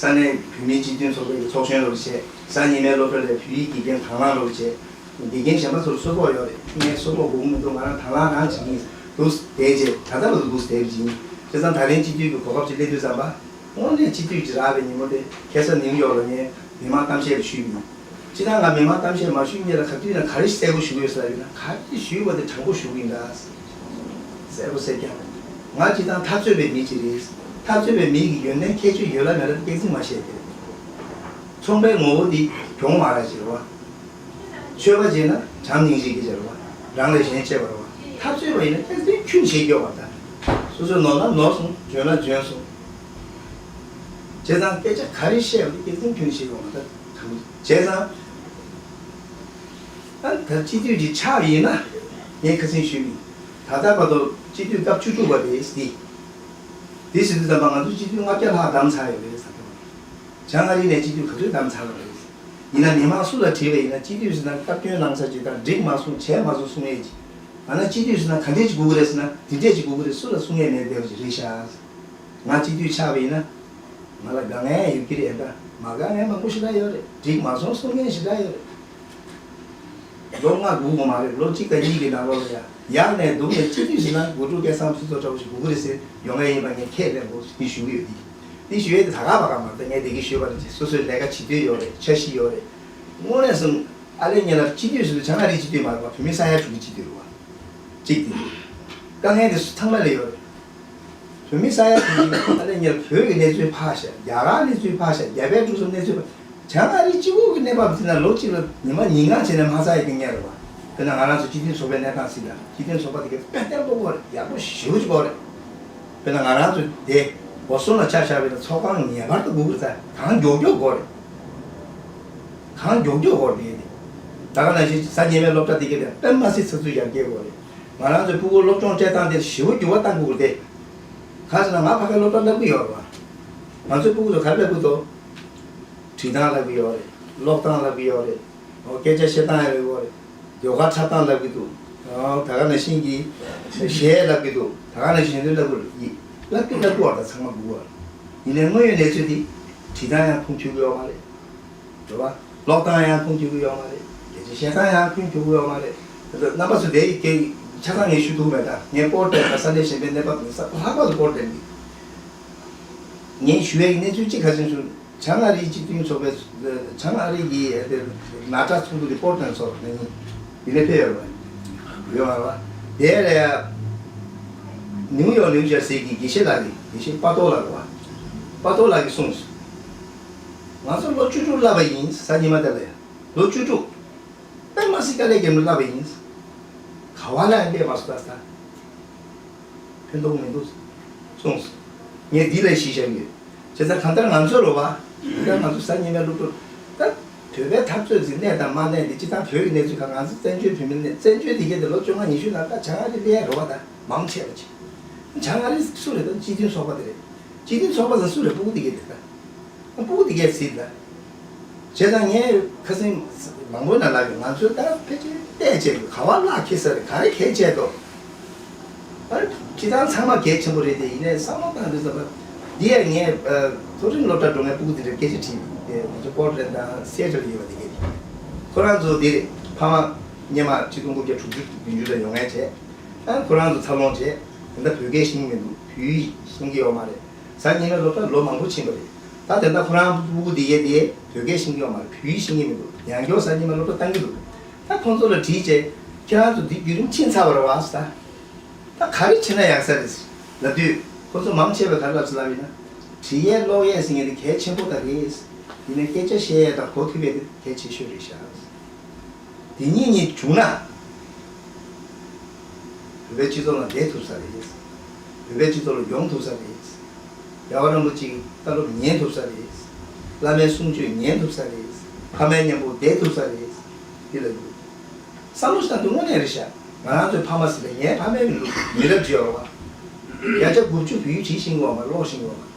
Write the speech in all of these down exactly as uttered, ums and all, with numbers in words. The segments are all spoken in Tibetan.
ས་གནས་བོད་མིའི་སྤྱི་མཐུན་ཚོགས་པའི་ཚོགས་གཞོན་རོགས་བྱས། གཟའ་ཉི་མའི་སློབ་གྲྭ་ལ་བོད་ཡིག་དགེ་རྒན་དང་བླངས་རོགས་བྱས། དགེ་རྒན་གཞན་པ་ཚོར་སོ་ཐོག་ཡོད་རེད། ངས་སོ་ཐོག་དགོས་མི་འདུག་ང་རང་དང་བླངས་རང་བྱེད་ཀྱི་ཡིན་འདུག་དེ་རྗེས་ད་ལྟ་བར་དུ་འདུག་དེ་བཞིན། བྱས་ཙང་ད་ལན་སྤྱི་འཐུས་ཀྱི་གོ་སྐབས་ཅིག་སླེབས་དུས་ཙམ་པ། དངོས་གནས་སྤྱི་འཐུས་ཀྱི་རག་པའི་ཉིན་མོ་དེ་ཁ་སང་ནིའུ་ཡོག་ལ་ངས་མི་མང་གཏམ་བཤད་ལ་ཞུས་པ་ཡིན། སྤྱིར་བཏང་ང་མི་མང་གཏམ་བཤད་མ་ཞུས་སྔོན་ལ་ག་དུས་ན་ག་རེ་གསལ་པོ་ཞུ་གི་ཡོད་ཟེར་ཡིན་ན། ག་རེ་ཞུས་པ་དེ་དྲང་པོ་ཞུ་གི་ཡིན་ད། གསལ་པོ་གསལ་རྐྱང་། ང་སྤྱིར་བཏང་འཐབ་རྩོད་པའི་མི་ཅིག་རེད། འཐབ་རྩོད་པའི་མི་གི་ཡོན་ཏན་ཁྱད་ཆོས་ཡོད་ལ་མེད་ལ་སྐྱག་རྫུན་མ་བཤད་དེ། ཚོང་པའི་ངོ་བོ་འདི་གྱོང་མ་རག་ཅིག་རེད་བ། ཆོས་པ་བྱས་ན་བྱམས་སྙིང་རྗེ་གི་ཅིག་རེད་བ། རང་ལས་གཞན་གཅེས་པ་རེད་བ། འཐབ་རྩོད་པ་ཡིན་ན་སྐྱག་རྫུན་ཁྱོན་བྱེད་རྒྱུ་བ་ད། སོ་སོས་ནོར་ན་ནོར་སོང་། འཇོན་ན་འཇོན་སོང་། བྱས་ཙང་སྐད་ཆ་ག་རེ་བཤད་པ་དེ་སྐྱག་རྫུན་ཁྱོན་བྱེད་རྒྱུ་བ་ད། བྱས་ཙང་། ཨ་ད་སྤྱི་འཐུས་ཀྱི་ཆགས་ཡིན་ན། ངས་ཁ་སང་ཞུས་ཡིན། ད་ལྟ་བར་དུ་སྤྱི་འཐུས་སྐབས་བཅུ་དྲུག་པ་རེད་འདི། དེ་ཟེར་དུས་ཙམ་པ་ང་ཚོ་སྤྱི་འཐུས་ལྔ་བརྒྱ་ལྷག་བདམས་ཚར་ཡོད་རེད་ཟེར་གི་རེད། བྱང་ཨ་རི་ནས་སྤྱི་འཐུས་ག་ཚོད་བདམས་ཚར་བ་རེད། ཡིན་ན་མི་མང་སུ་ལ་དྲིས་པ་ཡིན་ན། སྤྱི་འཐུས་ཟེར་ན་སྟབས་སྐྱོན་གནང་ས་ཅིག་དང་། འགྲིག་མ་སོང་བྱས་མ་སོང་གསུང་ཡས་ཅིག་ཨ་ན་སྤྱི་འཐུས་ཟེར་ན་ག་འདྲས་ཅིག་དགོས་ཀྱི་རེད་ཟེར་ན། དེ་འདྲས་ཅིག་དགོས་ཀྱི་རེད། སུ་ལ་གསུང་ཡས་མེད་བསྡད་པ་ཅིག་རེད་ཤག་ང་སྤྱི་འཐུས་ཆགས་པ་ཡིན་ན། ང་ལ་དཀའ་ངལ་ཡོད་ཀྱི་རེད་ད། མ་དཀའ་ངལ་མང་པོ་ཞེ་དྲག་ཡོད་རེད། འགྲིག་མ་སོང་གསུང་མཁན་ཞེ་དྲག་ཡོད་རེད། ལོ་ལྔ་སྒུག་དགོས་མ་རེད། ལོ་གཅིག་དང་གཉིས་ཀྱི་ནང་ལོགས་ལ་ཡ་ཡག་ནས་སྡུག་ནས་སྤྱི་འཐུས་ཟེར་ན་དགོད་བྲོ་སྐལ་བཟང་ཕུན་ཚོགས་འདྲ་བོ་ཞིག་དགོས་ཀྱི་རེད་ཟེར་ཡོང་ཡ་ཡིན་པ་ངས་ཁས་ལེན་དགོས་འདི་ཞུ་གི་ཡོད། འདི་འདི་ཞུ་ཡས་དེ་ད་ག་བ་ག་མ་རེད། ངས་དེ་གི་ཞུས་པ་རེད། སོ་སོའི་ལས་ཀ་བྱེད་འདོད་ཡོད་རེད། འཆར་གཞི་ཡོད་རེད། དངོས་གནས་སོང་ཨ་ལས་ཉེ་ལ་སྤྱི་འཐུས་ཟེར་དུས་བྱང་ཨ་རིའི་སྤྱི་འཐུས་མ་རེད་པ། བོད་མི་ས་ཡ་དྲུག་གི་སྤྱི་འཐུས་རེད་བ། གཅིག་དེ། དཀའ་ངལ་དེ་ཚང་མ་ལ་ཡོད་རེད། བོད་མི་ས་ཡ་དྲུག་ཅུ་ཨ་ལས་ཉེར་བོད་ཀྱི་གནས་ཚུལ་ཕར་བཞག་རྒྱ་གར་གནས་ཚུལ་ཕར་བཞག་རྒྱ་བལ་འབྲུག་གསུམ་གནས་ཚུལ་ཕར། བྱང་ཨ་རི་གཅིག་པུ་གི་གནས་བབ་དེ་ན་ལོ་གཅིག་ལ་ཉི་མ་ཉིན་གང་བྱས་ནས་མ་ཚར་ཡ་གི་གནས་རེད་བ། དཔེར་ན་ང་རང་ཚོ་སྤྱི་མཐུན་ཚོགས་པའི་གནས་སྟངས་གཟིགས་ན། སྤྱི་མཐུན་ཚོགས་པ་དེ་གའི་དཔེ་བརྟན་པོ་དགོས་རེད། ཡག་པོ་ཞེ་པོ་ཅིག་དགོས་རེད། དཔེར་ན་ང་རང་ཚོ་དེ་སྦོ་སོན་ལ་ཆ་བཞག་པ་ཡིན་ན་ཚོགས་ཁང་ངེས་པར་དུ་དགོས་ཀྱི་རེད། གང་མགྱོགས་མགྱོགས་དགོས་རེད། གང་མགྱོགས་མགྱོགས་དགོས་རེད། དེ་ད་ག་ནང་བཞིན་གཟའ་ཉི་མའི་སློབ་གྲྭ་དེ་གའི་དཔེ་མ་སྲིད་ཚགས་ཚུད་ཡར་རྒྱས་དགོས་རེད། ང་རང་ཚོའི་ཕྲུ་གུ་སློབ་སྦྱོང་སྤྲད་སྟངས་དེ་ཞེ་པོ་འགྱུར་བ་གཏང་དགོས་ཀྱི་རེད། གང་ཟེར་ན་ང་ཕ་གིར་སློབ་གྲྭ་བསླབ་ཀྱི་ཡོད་རེད་བ། ང་ཚོའི་ཕྲུ་གུ་ཚོ་ག་རེ་བསླབ་ཀྱི་འདུག་བྲིས་སྟངས་བསླབ་ཀྱི་ཡོད་རེད། ཀློག་སྟངས་བསླབ་ཀྱི་ཡོད་རེད། ཨོ་སྐད་ཆ་བཤད་སྟངས་ཡང་ཡོད་རེད། ཡོ་ག་འཁྲབ་སྟངས་བསླབ་ཀྱི་འདུག་ཨོ་ད་ག་ནང་བཞིན་གྱི་གཞས་བསླབ་ཀྱི་འདུག་ད་ག་ནང་བཞིན་དུ་བསླབ་ཀྱི་ཡིན། བསླབ་ཀྱི་བསླབ་ཀྱི་བར་དུ་ཚང་མ་སྒུག་བར། ཡིན་ནའི་དངོས་ཡོད་གནས་ཚུལ་དེ་བྲིས་སྟངས་ཡང་ཁུངས་འཁྱོལ་གྱི་ཡོད་མ་རེད། རེད་བ། ཀློག་སྟངས་ཡང་ཁུངས་འཁྱོལ་གྱི་ཡོད་མ་རེད། སྐད་ཆ་བཤད་སྟངས་ཡང་ཁུངས་འཁྱོལ་གྱི་ཡོད་མ་རེད། རྣམ་པ་ཚོ་དེ་ཡི་སྐད་ཆ་ཚང་ངས་ཞུ་ཐུབ་མེད་ད། ངས་པོར་ཊལ་ས་གནས་གཞན་པའི་གནས་བབ་ནི་ས་ལྷག་པར་དུ་པོར་ཊལ་གྱི། ངས་ཞུ་ཡས་ཀྱི་གནས་ཚུལ་གཅིག་ག་ཚོད་ཞུ། བྱང་ཨ་རིའི་སྤྱི་མཐུན་ཚོགས་པའི་བྱང་ཨ་རི་གི་ནག་ཁྲ་ཚོགས་འདུ་དེ་པོར་ཊལ་ཚོགས་ནས་ཡིན་ཡིན་ནས་ཕེབས་ཡོད་རེད་བ། ཡོད་མ་རེད་བ། དེ་ལ་ནིའུ་ཡོག་ནིའུ་ཇར་སི་གི་དགེ་བཤེས་ལགས་ཀྱིས། དགེ་བཤེས་པ་ཏོ་ལགས་རེད་བ། པ་ཏོ་ལགས་ཀྱིས་གསུངས་སོང་། ང་ཚོ་ལོ་བཅུ་དྲུག་བསླབས་པ་ཡིན། གཟའ་ཉི་མ་དེ་ལ་ཡ་ལོ་བཅུ་དྲུག་དཔེ་མ་སྲིད་དཀའ་ལས་རྒྱབ་ནས་བསླབས་པ་ཡིན། ག་བ་ལ་ཡང་སླེབས་མ་སོང་ད་ད། ཕན་ཐོགས་མི་འདུག་གསུངས་སོང་། ངས་འདི་ལ་གཞི་བཞག་ཡོད། བྱས་ཙང་གང་ལྟར་ང་ཚོ་རེད་བ། གང་ལྟར་ང་ཚོ་གཟའ་ཉི་མའི་སློབ་ཕྲུག་ད། བོད་པའི་འཐབ་རྩོད་ཀྱི་གནས་དང་མ་གནས་འདི་སྤྱིར་བཏང་བོད་ཀྱི་གནས་ཚུལ་ཁག་ང་ཚོ་བཙན་བྱོལ་བོད་མི་གནས། བཙན་བྱོལ་དེ་གའི་དེ་ལོ་བཅོ་ལྔ་ཉི་ཤུ་ནང་ད་བྱང་ཨ་རི་སླེབས་རེད་བ། ད་མང་ཆེ་བ་ཅིག་བྱང་ཨ་རི་སུ་རེད། ད་སྤྱི་མཐུན་ཚོགས་པ་དེ་རེད། སྤྱི་མཐུན་ཚོགས་པ་ཟེར་སུ་རེད། སྤུ་གུ་དེ་གའི་དེ་ད། སྤུ་གུ་དེ་གའི་ཟེར་ད། བྱས་ཙང་ངས་ཁ་སང་མང་པོ་ནང་ལབ་ཡོད། ང་ཚོས་ད་ཕལ་ཆེར་བལྟས་བྱས་ཀྱི་ག་བ་བརླག་འཁེལ་ས་རེད། ག་རེ་གལ་ཆེ་འདུག་ཨ་ནི་སྤྱིར་བཏང་ཚང་མ་གལ་ཆེན་པོ་རེད་དེ། ཡིན་ནའི་བསམ་བློ་བཏང་དུས་ཙམ་པ་འདི་ཡང་ངས་ཨ་མཐོ་རིམ་སློབ་གྲྭ་འགྲོ་མཁན་སྤུ་གུ་དེ་འདྲར་སྐད་ཆ་དྲིས་ཏེ། ང་ཚོ་པོར་ཊ་ལེན་དང་སི་ཨེ་ཊལ་ཡོད་པ་དེ་གའི་དེ། ཁོ་རང་ཚོ་འདིར་ཕ་མ་སྔོན་མ་ཆིག་སྟོང་དགུ་བརྒྱ་དྲུག་ཅུ་བདུན་ཅུ་ལ་ཡོང་མཁན་བྱས། ཨ་ཁོ་རང་ཚོ་འཚར་ལོངས་བྱས། དེ་འདྲ་བོད་སྐད་ཤེས་ཀྱི་མི་འདུག་བོད་ཡིག་ཤེས་ཀྱི་ཡོད་མ་རེད། གཟའ་ཉི་མའི་སློབ་གྲྭ་ལོ་མང་པོ་ཕྱིན་པ་རེད། ད་དེ་འདྲ་ཁོ་རང་སྤུ་གུ་དེ་གས་དེ་བོད་སྐད་ཤེས་ཀྱི་ཡོད་མ་རེད། བོད་ཡིག་ཤེས་ཀྱི་མི་འདུག་ཡང་བསྐྱར་གཟའ་ཉི་མའི་སློབ་གྲྭ་བཏང་གི་འདུག་ད་ཁོང་ཚོ་ལ་དྲིས་བྱས། ཁྱེད་རང་ཚོ་འདི་བརྒྱུད་རིམ་ཕྱིན་ཚར་བ་རེད་བ་ཟེར། ད་ག་རེ་བྱས་ན་ཡག་ས་རེད་ལབ་དུས། ཁོ་ཚོ་མང་ཆེ་བས་ག་རེ་ལབ་ཟེར་ལབ་ཡིན་ན། བྲིས་ཡས་ཀློག་ཡས་ཟེར་མཁན་དེ་གལ་ཆེན་པོ་ད་རེད། ཡིན་ནའི་སྐད་ཆ་བཤད་ཡས་དང་གོ་ཐུབ་ཡས་དེ་གལ་ཆེ་ཤོས་རེད་ཤག་དེ་གཉིས་གཉིས་བྱུང་ན། བོད་པའི་སྤྱི་ཚོགས་ནང་བསྡད་ཐུབ་ས་རེད། བོད་པའི་སྤྱི་ཚོགས་ལ་ཡོང་ཐུབ་ས་རེད། རྒྱལ་བ་རིན་པོ་ཆེའི་བཀའ་སློབ་ཉན་ཐུབ་ས་རེད། བླ་མའི་གསུང་ཆོས་ཉན་ཐུབ་ས་རེད། ཕ་མའི་མཉམ་པོ་བསྡད་ཐུབ་ས་རེད། འདི་ལ་འདུག་བསམ་བློ་ཞིག་བཏང་དུས་དངོས་གནས་རེད་ཤག་ང་རང་ཚོའི་ཕ་མ་ཟེར་ཏེ། ངའི་ཕ་མའི་མི་ལུགས་མི་རབས་བྱས་ཡོད་རེད་བ། བརྒྱ་ཆ་དགུ་བཅུ་བོད་ཡིག་བྲིས་ཤེས་ཀྱི་ཡོད་མ་རེད། ཀློག་ཤེས་ཀྱི་ཡོད་མ་རེད།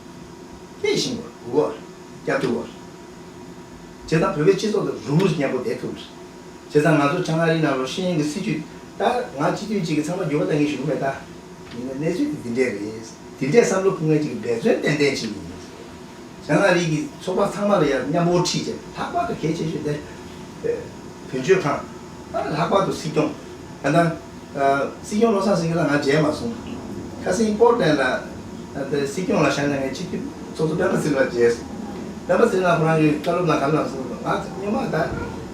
སྐད་ཤེས་ཀྱི་ཡོད་རེད། སྒུག་ཡོད་རེད། སྐྱབས་ཐུབ་ཡོད་རེད། བྱས་ཙང་བོད་པའི་སྤྱི་ཚོགས་དང་རུབ་རུབ་མཉམ་པོ་བསྡད་ཐུབ་རེད། བྱས་ཙང་ང་ཚོ་བྱང་ཨ་རིའི་ནང་ལོགས་ཤེས་ཡོན་གྱི་སྲིད་བྱུས་ད་ང་སྤྱི་འཐུས་གཅིག་གིས་ཚང་མ་འགྱུར་བ་གཏང་གི་ཞུ་གི་མེད་ད། ཡིན་ན་གནས་ཚུལ་དེ་འདི་འདྲས་རེད། དེ་འདྲས་བསམ་བློ་འཁོར་མཁན་གཅིག་གི་འབད་བརྩོན་ཏན་ཏན་བྱེད་ཀྱི་ཡིན། རྒྱ་ནག་རིགས་ཀྱི་ཚོགས་པ་ཚང་མ་ལ་ཡང་མཉམ་པོ་ཁྲིད་བྱས། ལྷག་པར་དུ་གལ་ཆེ་ཤོས་དེ་བོད་གཞུང་ཁང་། ལྷག་པར་དུ་སྲིད་སྐྱོང་། ད་ལྟ་སྲིད་སྐྱོང་བློ་བཟང་སེང་གེ་ལ་ང་མཇལ་མ་སོང་། ཁ་སང་སྤོར་ལྡན་ལ་དེ་སྲིད་སྐྱོང་ལ་བཞག་ནས་ངས་སྤྱི་འཐུས་ཚོགས་གཙོ་སྤེན་པ་ཚེ་རིང་ལ་མཇལ་སོང་། སྤེན་པ་ཚེ་རིང་ལགས་ཁོ་རང་གིས་བཀའ་སློབ་ནང་ག་རེ་གནང་སོང་། ང་སྔོན་མ་ད་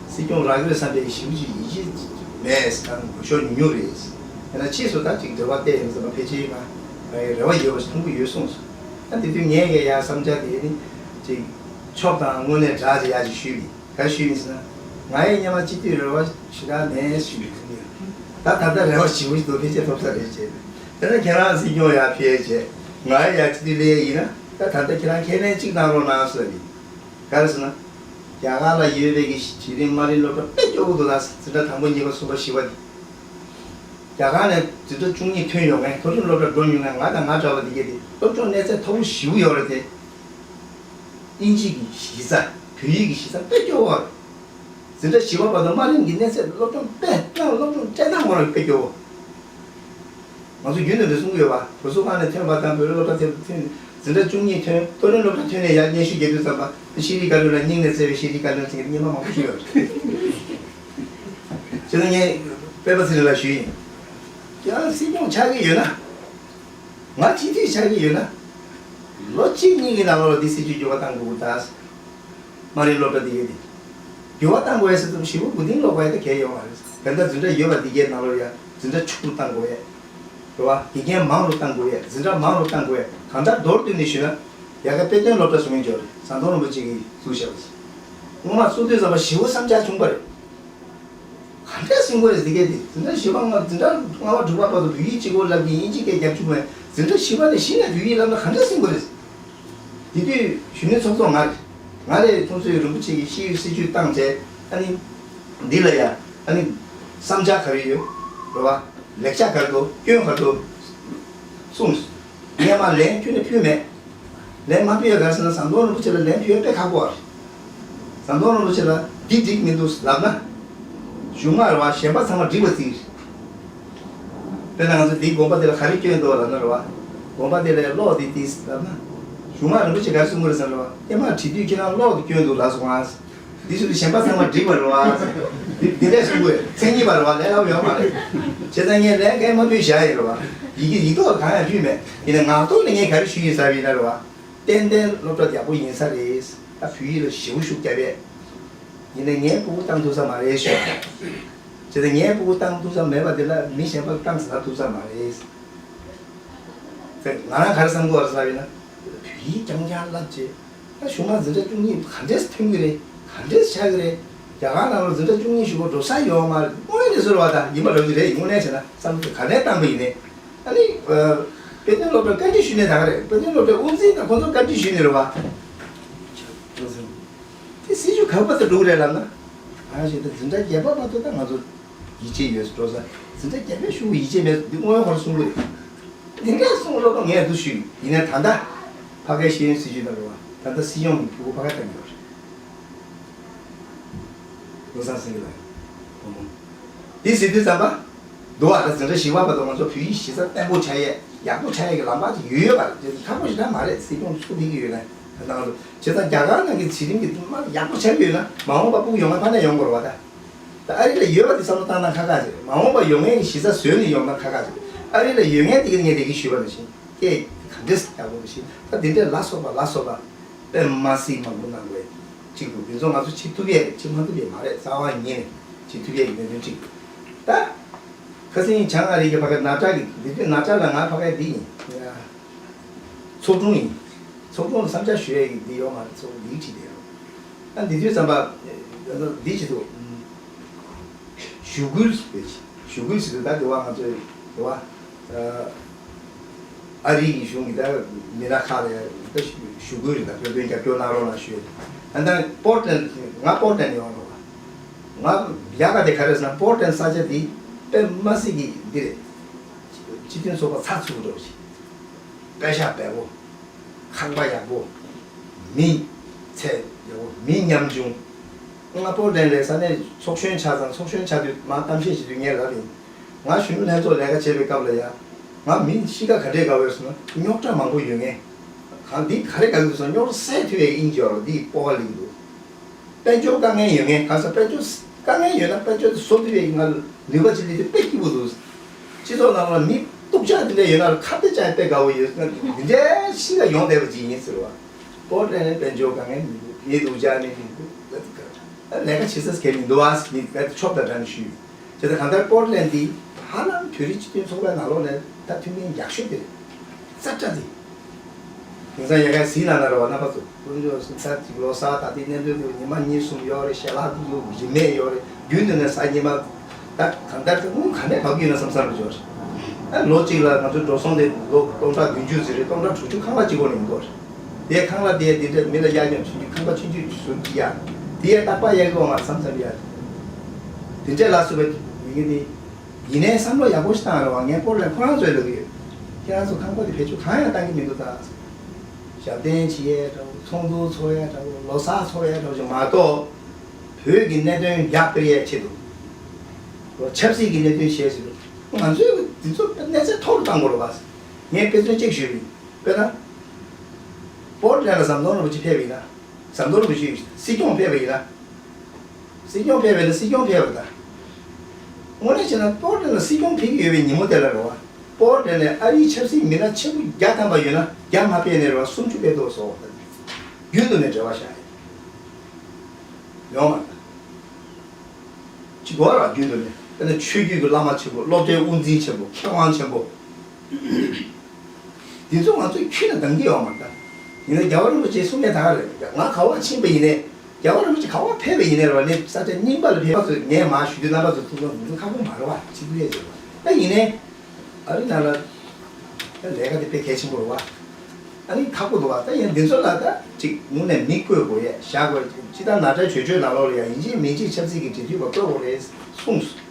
སྲིད་སྐྱོང་རག་གི་རེད་བསམ་པའི་ཞེ་པོ་ཅིག་ཡིད་ཆེས་མེད། ད་འགུལ་ཤོག་ཉུང་ཉུང་རེད། ཡིན་ན་ཕྱིས་སུ་ད་ཅིག་འབྲེལ་བ་གཏད་ཡིན་ཟེར་ན་ཕལ་ཆེར་ང་རེ་བ་ཡོད་པ་ཞིག་མཐོང་གི་ཡོད་གསུངས་སོང་། ད་དེ་དུས་ངས་ཀྱང་ཡ་བསམ་འཆར་དེ་ནི་ཅིག་ཕྱོགས་དང་དངོས་གནས་འདྲ་ཅིག་ཡག་ཅིག་ཞུས་པས། ག་ཞུས་ཡིན་ཟེར་ན། ང་ཡི་སྔོན་མ་སྤྱི་འཐུས་རེ་བ་ཞེ་དྲག་མེད་ཞུས་པའི་ཁུངས་ཡིན། ད་ད་ལྟ་རེ་བ་ཞེ་པོ་ཞིག་འདུག་ཕལ་ཆེར་ཐོབ་ས་རེད་ཅེས། དེ་ནས་ཁྱེད་རང་སྲིད་སྐྱོང་ཡར་ཕེབས་བྱས། ང་ཡི་ཡར་སྤྱི་འཐུས་སླེབས་ཡིན་ན། ད་ད་ལྟ་ཁྱེད་རང་ཁས་ལེན་གཅིག་གནང་རོགས་གནང་ཟེར་བ་ཡིན། ག་རེ་ཟེར་ན། རྒྱ་གར་ལ་ཡོད་པའི་གི་གཞི་རིམ་དམའ་རིམ་སློབ་གྲྭ་དཔེ་སྐྱོ་པོ་འདུག་ད་འཛིན་གྲྭ་དང་པོ་གཉིས་པ་གསུམ་པ་བཞི་པ་དེ། རྒྱ་གར་ནས་འཛིན་གྲྭ་བཅུ་གཉིས་ཐོན་ཡོང་མཁན། མཐོ་རིམ་སློབ་གྲྭ་འགྲོ་མྱོང་མཁན་ང་དང་ང་འདྲ་བ་འདི་གས་དེ་སློབ་སྦྱོང་གནས་ཚད་མཐོ་པོ་ཞེ་པོ་ཡོད་རེད་དེ། དབྱིན་ཇི་གི་གཞི་རྩ། བོད་ཡིག་གི་གཞི་རྩ་དཔེ་སྐྱོ་བོ་རེད། འཛིན་གྲྭ་བཞི་པ་བར་དུ་དམའ་རིམ་གྱི་གནས་ཚད་སློབ་སྦྱོང་དཔེ་གནང་། སློབ་སྦྱོང་སྤྲད་སྟངས་ཁོ་རང་དཔེ་སྐྱོ་བོ། ང་ཚོ་རྒྱུན་དུ་འདི་གསུང་གི་ཡོད་པ། བཟོ་ཚོགས་ཁང་ནས་ཐོན་པ་དང་བོད་རིགས་སློབ་གྲྭ་དེ་ཐོན། འཛིན་གྲྭ་བཅུ་གཉིས་ཐོན། མཐོ་རིམ་སློབ་གྲྭ་ཐོན་ནས་ཡར་སྙན་ཞུ་རྒྱག་དུས་ཙམ་པ། ཤེས་རིག་བཀའ་བློན་ལ་སྙིང་ནས་བརྩེ་བའི་ཤེས་རིག་བཀའ་བློན་ཟེར་མཁན་སྔོན་མ་མང་པོ་ཞིག་ཡོད་རེད། བྱས་ཙང་ངས་སྤེན་པ་ཚེ་རིང་ལ་ཞུས་ཡིན། ཡང་སྲིད་སྐྱོང་ཆགས་ཀྱི་ཡོད་ན། ང་སྤྱི་འཐུས་ཆགས་ཀྱི་ཡོད་ན། ལོ་གཅིག་གཉིས་ཀྱི་ནང་ལོགས་ལ་འདི་སྲིད་ཇུས་འགྱུར་བ་གཏང་དགོས་ཀྱི་རེད་ད། དམའ་རིམ་སློབ་གྲྭ་འདི་གའི་དེ། འགྱུར་བ་གཏང་དགོས་ཡ་ཟེར་དུས་ཞེ་པོ་མགོ་རྟིང་སློག་པ་ཡ་ད་གལ་ཡོད་མ་རེད། དེ་འདྲ་འཛིན་གྲྭ་ཡོད་པ་འདི་གའི་ནང་ལོགས་ཡ་འཛིན་གྲྭ་ཕྱུག་པོ་གཏང་དགོས་ཡ། རེད་བ། དགེ་རྒན་མང་རུ་གཏང་དགོས་ཡ། འཛིན་གྲྭ་མང་རུ་གཏང་དགོས་ཡ། གང་ལྟར་མདོར་བསྡུས་ནས་ཞུས་ན། ཡ་ག་དཔེ་སྟོན་སློབ་གྲྭ་བཟོ་མཁན་ཅིག་ཡོད་རེད། ཟམ་གདོང་རིན་པོ་ཆེ་གིས་བཙུགས་བཞག་པ་ཞིག་སྔོན་མ་བཙུགས་དུས་ཙམ་པ་ཞེ་པོ་བསམ་འཆར་བྱུང་པ་རེད། ག་འདྲས་སེང་གོ་རེད་འདི་གས་དེ། འཛིན་གྲྭ་བཞི་པ་ལྔ། འཛིན་གྲྭ་ལྔ་པ་དྲུག་པ་བར་དུ་བོད་ཡིག་གཅིག་པོ་བསླབ་ཀྱི། དབྱིན་ཇི་སྐད་རྒྱབ་བཅུག་མེད། འཛིན་གྲྭ་བཞི་པ་ནས་གཞི་ནས་བོད་ཡིག་བསླབ་ན་ག་འདྲས་སེང་གོ་རེད། དེ་དུས་གཞོན་ནུ་ཚོགས་གཙོ་ང་རེད། ང་རེད། ཁོང་ཚོས་རིན་པོ་ཆེ་གི་ཤེས་ཡོན་སྲིད་བྱུས་བཏང་བྱས། ཨ་ནི་འདི་ལ་ཡ་ཨ་ནི་བསམ་འཆར་ག་རེ་ཡོད་རེད་བ། ལེགས་ཆ་ག་རེ་འདུག་སྐྱོན་ག་རེ་འདུག་གསུངས། སྔོན་མ་ལན་ཁྱོན་ནས་ཕུལ་མེད། ལན་མ་ཕུལ་ཡ་ག་རེ་ཟེར་ན། ཟམ་གདོང་རིན་པོ་ཆེ་ལ་ལན་ཕུལ་ཡ་དཔེ་ཁག་པོ་རེད། ཟམ་གདོང་རིན་པོ་ཆེ་ལ་འདི་འགྲིག་མི་འདུག་ལབ་ན། གཞུག་མ་རེད་བ། གཞན་པ་ཚང་མ་འགྲིག་པ་རྩིས་རེད། དཔེར་ན་ང་ཚོ་འདིའི་དགོན་པ་འདི་ལ་ག་རེ་སྐྱོན་འདུག་ལབ་ན་རེད་བ། དགོན་པ་འདི་ལ་གློག་འདི་ཏིས་ལབ་ན། གཞུག་མ་རིན་པོ་ཆེ་ག་རེ་གསུང་གི་རེད་ཟེར་ན་རེད་བ། ཨེ་མ་བྲིས་དུས་ཁྱེད་རང་གློག་འདི་སྐྱོན་འདུག་ལབ་སོང་ཨ། འདི་ཚོ་གཞན་པ་ཚང་མ་འགྲིག་པ་རེད་བ། འདི་འདི་འདྲས་གསུང་དགོས། མཚན་ཉིད་པ་རེད་བ། ལས་སླ་པོ་ཡོད་མ་རེད། བྱས་ཙང་ངས་ལན་གང་མ་ཕུལ་བཞག་ཡིན་རེད་བ། ཡི་གེ་ཡིག་ཐོག་གང་ཡང་ཕུལ་མེད། ཡིན་ན་ངག་ཐོག་ནས་ངས་ག་རེ་ཞུས་ཡིན་ཟེར་བ་ཡིན་ན་རེད་བ། ཏན་ཏན་སློབ་གྲྭ་ཡག་པོ་ཡིན་ས་རེད། ད་བོད་ཡིག་ལ་ཞེ་པོ་ཤུགས་རྒྱབ་པས། ཡིན་ན་ངས་ཕྲུ་གུ་བཏང་ཐུབ་ས་མ་རེད་ཞུ། བྱས་ཙང་ངས་ཕྲུ་གུ་བཏང་ཐུབ་ས་མེད་པ་དེ་ལ་མི་གཞན་པ་བཏང་ས་ཐུབ་ས་མ་རེད། ད་ང་རང་ག་རེ་བསམ་གྱི་ཡོད་རེད་ཟེར་བ་ཡིན་ན། བོད་ཡིག་རྐྱང་རྐྱང་བསླབ་བྱས། ད་གཞུག་མ་འཛིན་གྲྭ་བཅུ་གཉིས་ག་འདྲས་ཐོན་གྱི་རེད། ག་འདྲས་ཆགས་ཀྱི་རེད། རྒྱ་གར་ནང་ལ་འཛིན་གྲྭ་བཅུ་གཉིས་ཞུ་བ་འགྲོ་ས་ཡོད་མ་རེད། དངོས་གནས་བཟོ་རེད་བ། ད་ཡིན་པ་རང་ཅིག་རེད། དངོས་གནས་བྱས་ན་བསམ་ཚུལ་ག་ནས་བཏང་པ་ཡིན་ནའི། ཨ་ནི། དཔེ་སྟོན་སློབ་གྲྭར་བཀའ་འདྲི་ཞུས་ནས་ད་ག་རེད། དཔེ་སྟོན་སློབ་གྲྭའི་དབུ་འཛིན་དང་ཁོང་ཚོར་བཀའ་འདྲི་ཞུས་ནས་རེད་བ། དེ་སྲིད་ཇུས་ག་པར་དུ་འགྲོ་གི་རེད་ལབ་ན། ང་ཞིག་ད་འཛིན་གྲྭ་བརྒྱད་པ་བར་དུ་ད་ང་ཚོ་ཡིད་ཆེས་ཡོད་འགྲོ་ས། འཛིན་གྲྭ་བརྒྱད་པའི་གཞུག་གུ་ཡིད་ཆེས་མེད། འདི་དངོས་ཡོད་ཁོ་རང་གསུང་གི་རེད། འདི་འདྲས་གསུང་སློབ་གྲྭ་ངས་འདུ་ཞུས། ཡིན་ནའི་ད་ལྟ་ཕ་གའི་ཤེས་ཡོན་སྲིད་བྱུས་ནང་རེད་བ། ད་ལྟ་སྲིད་སྐྱོང་གི་ཕྲུ་གུ་ཕ་ག་བཏང་གི་ཡོད་རེད། བློ་བཟང་སེང་གེ་ལགས། བུ་མོ། འདི་ཟེར་དུས་ཙམ་པ། འདུག་བ། ད་འཛིན་གྲྭ་བཞི་པ་བར་དུ་ང་ཚོ་བོད་ཡིག་གཞི་རྩ་བརྟན་པོ་ཆགས་ཡས། ཡག་པོ་ཆགས་ཡས་ཀྱི་ལམ་ཁ་ཅིག་ཡོད་ཡོད་པ་རེད། དེ་ཁག་པོ་ཞིག་ད་མ་རེད། སྲིད་སྐྱོང་ཚུགས་ཕེབས་ཀྱི་ཡོད་ན། ད་ང་ཚོ་བྱས་ཙང་རྒྱ་གར་ནང་གི་གཞི་རིམ་གྱི་མ་ཡག་པོ་ཆགས་ཀྱི་ཡོད་ན། མ་འོངས་པ་ཕྲུ་གུ་ཡོང་མཁན་ཕ་ནས་ཡོང་དགོས་རེད་བ། ད་ད་ཨ་རི་ལ་ཡོད་པ་དེ་བསམ་བློ་བཏང་ན་ཁག་ཁག་ཅིག་རེད། མ་འོངས་པ་ཡོང་མཁན་གྱི་གཞི་རྩ་བཟོས་ནས་ཡོང་ན་ཁག་ཁག་ཅིག་རེད། ཨ་རི་ལ་ཡོད་མཁན་དེ་གི་ངས་ལས་ཀ་ཞུས་པ་ནང་བཞིན་སྐད་ག་འདྲས་ཡག་པོ་ཞིག་ད་དེ་འདྲས་ལ་སོགས་པ་ལ་སོགས་པ་དཔེ་མ་སྲིད་མང་པོ་གནང་དགོས་ཅིག་འདུག་འདི་ཚོ་ང་ཚོ་བྱེད་ཐུབ་ཡས་རེད། བྱེད་མ་ཐུབ་ཡས་མ་རེད། རྩ་བ་ཉིད་ནས་བྱེད་ཐུབ་ཡས་ཀྱི་གནད་དོན་གཅིག་ད་ཁ་སང་བྱང་ཨ་རི་གི་ཕ་གི་ནཱ་ཊ་གི། འདི་དུས་ནཱ་ཊ་ལ་ང་ཕ་གི་འདི་ཡིན། ཚོགས་དྲུང་ཡིན། ཚོགས་དྲུང་ལ་བསམ་འཆར་ཞུ་ཡས་ཀྱི་འདི་ཡོད་མ་རེད། ཚོགས་འདི་བྲིས་བསྡད་ཡོད། ཨ་འདི་དུས་ཙམ་པ་འདི་བྱེད་དུས། ཞུ་སྐུལ་ཞུ་སྐུལ་ཟེར་དུས་ད་འདི་བ་ང་ཚོའི་འདི་བ། ཨ་རི་ཡི་གཞུང་གི་ད་མི་སྣ་ཁག་ལ་ད་ཞུ་སྐུལ་རེད། ད་བོད་དོན་རྒྱབ་སྐྱོར་གནང་རོགས་གནང་ཞུས། ཨ་ད་པོར་ཊ་ལེན་ང་པོར་ཊ་ལེན་ཡོང་རོགས། ང་ཡག་ག་དེ་ག་རེ་ཟེར་ན། པོར་ཊ་ལེན་ས་ཆ་འདི་དཔེ་མ་སྲིད་ཀྱི་འདི་རེད། སྤྱི་མཐུན་ཚོགས་པ་ཚགས་ཚུད་པོ་འདྲ་བོ་ཞིག་དཔེ་ཤག་འབེལ་པོ། ཁང་པ་ཡག་པོ། མི་ཚད་ཡག་པོ། མི་ཉམ་ཆུང་། ང་པོར་ཊ་ལེན་ལ་ས་གནས་ཚོགས་གཞོན་ཆགས་ཙང་། ཚོགས་གཞོན་ཆགས་དུས་མར་གཏམ་བཤད་བྱེད་དུས་ངས་ལབ་ཡིན། ང་གཞོན་ནུ་ལྷན་ཚོགས་ལས་ཀ་བྱེད་པའི་སྐབས་ལ་ཡ། ང་མི་གཤིས་ཀ་ག་འདྲས་དགའ་བོ་ཡོད་ཟེར་ན། རྙོག་དྲ་མང་པོ་ཡོད་མཁན། གང་འདི་ག་རེ་ག་གི་སོང་། རྙོག་སེལ་ཐུབ་པའི་དབྱིན་ཇི་བ་འདི་སྤོབས་པ་ལེགས་འདུག། དཔལ་འབྱོར་དཀའ་ངལ་ཡོད་མཁན། གང་ཟག་དཔལ་འབྱོར་དཀའ་ངལ་ཡོད་ན་དཔལ་འབྱོར་དེ་བཟོ་ཐུབ་པའི་ང་ལ་ནུས་པ་ཅིག་སླེབས་དུས་དཔེ་སྐྱིད་པོ་འདུག། སྤྱི་ཚོགས་ནང་ལ་མི་སྡུག་ཅག་དེ་འདྲ་ཡོད་ན་ཁ་གཏད་བཅག་དཔེ་དགའ་བོ་ཡོད། འདི་འདྲའི་ཤི་ལ་ཡོང་བསྡད་པ་ཅིག་ཡིན་ཟེར་བ། པོར་ཊི་ལེན་ལ་དཔལ་འབྱོར་དཀའ་ངལ་མི་འདུག། མི་སྡུག་ཅག་ནི་མི་འདུག། ལས་ཀ་བྱེད་ས་གལ་མི་འདུག་ཨ། ནི་ཆོབ་དང་འདྲ་ནི་ཞུས། དེ་ལྟར་གང་ལྟར་པོར་ཊི་ལེན་འདི་ཧ་ལམ་བོད་རིགས་སྤྱི་མཐུན་ཚོགས་པའི་ནང་ལོགས་ནས་ད་མཐུན་རྐྱེན་ཡག་ཤོས་དེ་རེད། ཙག་ཙག་དེ། དེང་སང་ཡ་ག་གཟིགས་ན་ན་ར་བ་རྣམ་པ་ཚོ་དཀོན་མཆོག་གསུམ་ད་ཅིག་ལོ་གསར་ད་ལྟའི་གནད་དོན་དེ་ཉི་མ་གཉིས་གསུམ་ཡོད་རེད། ཞལ་ལག་ཏུ་རིན་མེད་ཡོད་རེད། རྒྱུན་དུ་ནས་གཟའ་ཉི་མ་ད་གང་ལྟར་དེ་དངུལ་ག་ནས་བབས་ཀྱི་ཡོད་ན་བསམ་བསམ་རེད་ཅོ་རེད། ད་ལོ་གཅིག་ལ་ང་ཚོ་འགྲོ་སོང་དེ་ལོ་སྟོང་ཕྲག་བདུན་ཅུ་ཟིན་རེད། སྟོང་ཕྲག་དྲུག་ཅུ་ཁང་གླ་གཅིག་པོ་ནས་ཡིན་དགོས་རེད། དེ་ཁང་གླ་དེ་དེ་འདྲ་མི་ལ་གཡར་སྐྱོང་བྱེད་རྒྱུ། ཁང་པ་ཆུང་ཆུང་ཟུར་གྱི་ཡ་དེ་ཡ་རྟག་པར་གཡར་གྱི་ཡོད་མ་རེད་བསམ་བསམ་ཡ། དེ་འདྲས་ལ་སོགས་པའི་མི་ངན་ནི། ཡིན་ནའི་བསམ་བློ་ཡག་པོ་ཞིག་བཏང་རོགས། ངས་པོར་ཊི་ལེན་ཁོ་རང་ཚོའི་ལབ་ཀྱི་ཡོད། ཁྱེད་རང་ཚོ་ཁང་པ་དེ་བེད་སྤྱོད་གང་ཡང་བཏང་གི་མི་འདུག་ད། ཞབས་བརྟན་བྱེད་ཡས་འདྲ་བོ། ཚོགས་འདུ་ཚོགས་ཡས་འདྲ་བོ། ལོ་གསར་ཚོགས་ཡས་འདྲ་བོ་ཞིག་མ་གཏོགས། བོད་ཀྱི་གནད་དོན་ཡར་སྤེལ་ཡས་ཆེད་དུ། ཆབ་སྲིད་ཀྱི་གནད་དོན་བཤད་ཟེར་དུས། ང་ཚོས་འདི་ཚོ་གནས་ཚད་མཐོ་རུ་བཏང་དགོས་རེད་པ། ངས་དཔེ་མཚོན་གཅིག་ཞུས་པ་ཡིན། དཔེར་ན། པོར་ཊི་ལེན་ལ་ཟམ་གདོང་རིན་པོ་ཆེ་ཕེབས་པ་ཡིན་ན། ཟམ་གདོང་རིན་པོ་ཆེ་སྲིད་སྐྱོང་ཕེབས་པ་ཡིན་ན། སྲིད་སྐྱོང་ཕེབས་པ་ཡིན་ན་སྲིད་སྐྱོང་ཕེབས་པ་དང་། དངོས་གནས་བྱས་ན་པོར་ཊི་ལེན་ལ་སྲིད་སྐྱོང་ཕེབས་ཀྱི་ཡོད་པའི་ཉིན་མོ་དེ་ལ་རེད་པ། པོར་ཊི་ལེན་ལ་ཨ་རིའི་ཆབ་སྲིད་མི་སྣ་ཆེན་པོ་བརྒྱ་ཐམ་པ་ཡོད་ན་བརྒྱ་མ་ཕེབས་ནའི་རེད་པ། སུམ་ཅུ་ཕེབས་འདུག་བཟོ་བ་དང་། རྒྱུན་དུ་ནས་འབྲེལ་བ་བཞག་ཡོད། ཡོང་མ་ཐལ། ཅིག་གོ་ར་རྒྱུན་དུ་ནས། དཔེར་ན་ཆོས་བརྒྱུད་ཀྱི་བླ་མ་ཆེན་པོ། སློབ་གྲྭའི་དབུ་འཛིན་ཆེན་པོ། མཁས་དབང་ཆེན་པོ། འདི་ཚོ་ང་ཚོས་ཁྱོན་ནས་འདང་གི་ཡོད་མ་རེད་ད། ཡིན་ན་རྒྱལ་བ་རིན་པོ་ཆེས་གསུང་མཁན་ད་ག་རེད། ང་ག་པར་ཕྱིན་པ་ཡིན་ནའི། རྒྱལ་བ་རིན་པོ་ཆེ་ག་པར་ཕེབས་པ་ཡིན་ནའི་རེད་པ། ནི་ས་ཆ་རྙིང་པ་ལ་ཕེབས་པ་ཚོས་ངས་མར་ཞུ་དུས་རྣམ་པ་ཚོ་ཐུགས་སྣང་འདི་ཚོ་ཁག་པོ་མ་རེད་པ། གཅིག་པུ་ལས་བྱེད་པ་ད་ཡིན་ནའི། ཨ་རི་ནང་ལ་ལས་ཀ་དེ་དཔེ་གལ་ཆེན་པོ་རེད་པ། ཨ་ནི་ཁག་པོ་འདུག་པ། ད་ཡིན་འདི་ཚོ་ལ་ད་ཅིག་དངོས་གནས་མི་བསྐོས་དགོས་ཡས་བཞག་དགོས། སྤྱིར་བཏང་ནཱ་ཊའི་གྲོས་ཆོད་ནང་ལོགས་ལ་ཡང་ཡིན་གཅིག་མིན་གཅིག་ཆབ་སྲིད་ཀྱི་འབྲེལ་མཐུད་པ་བསྐོས་དགོས་རེད་གསུངས་སོང་།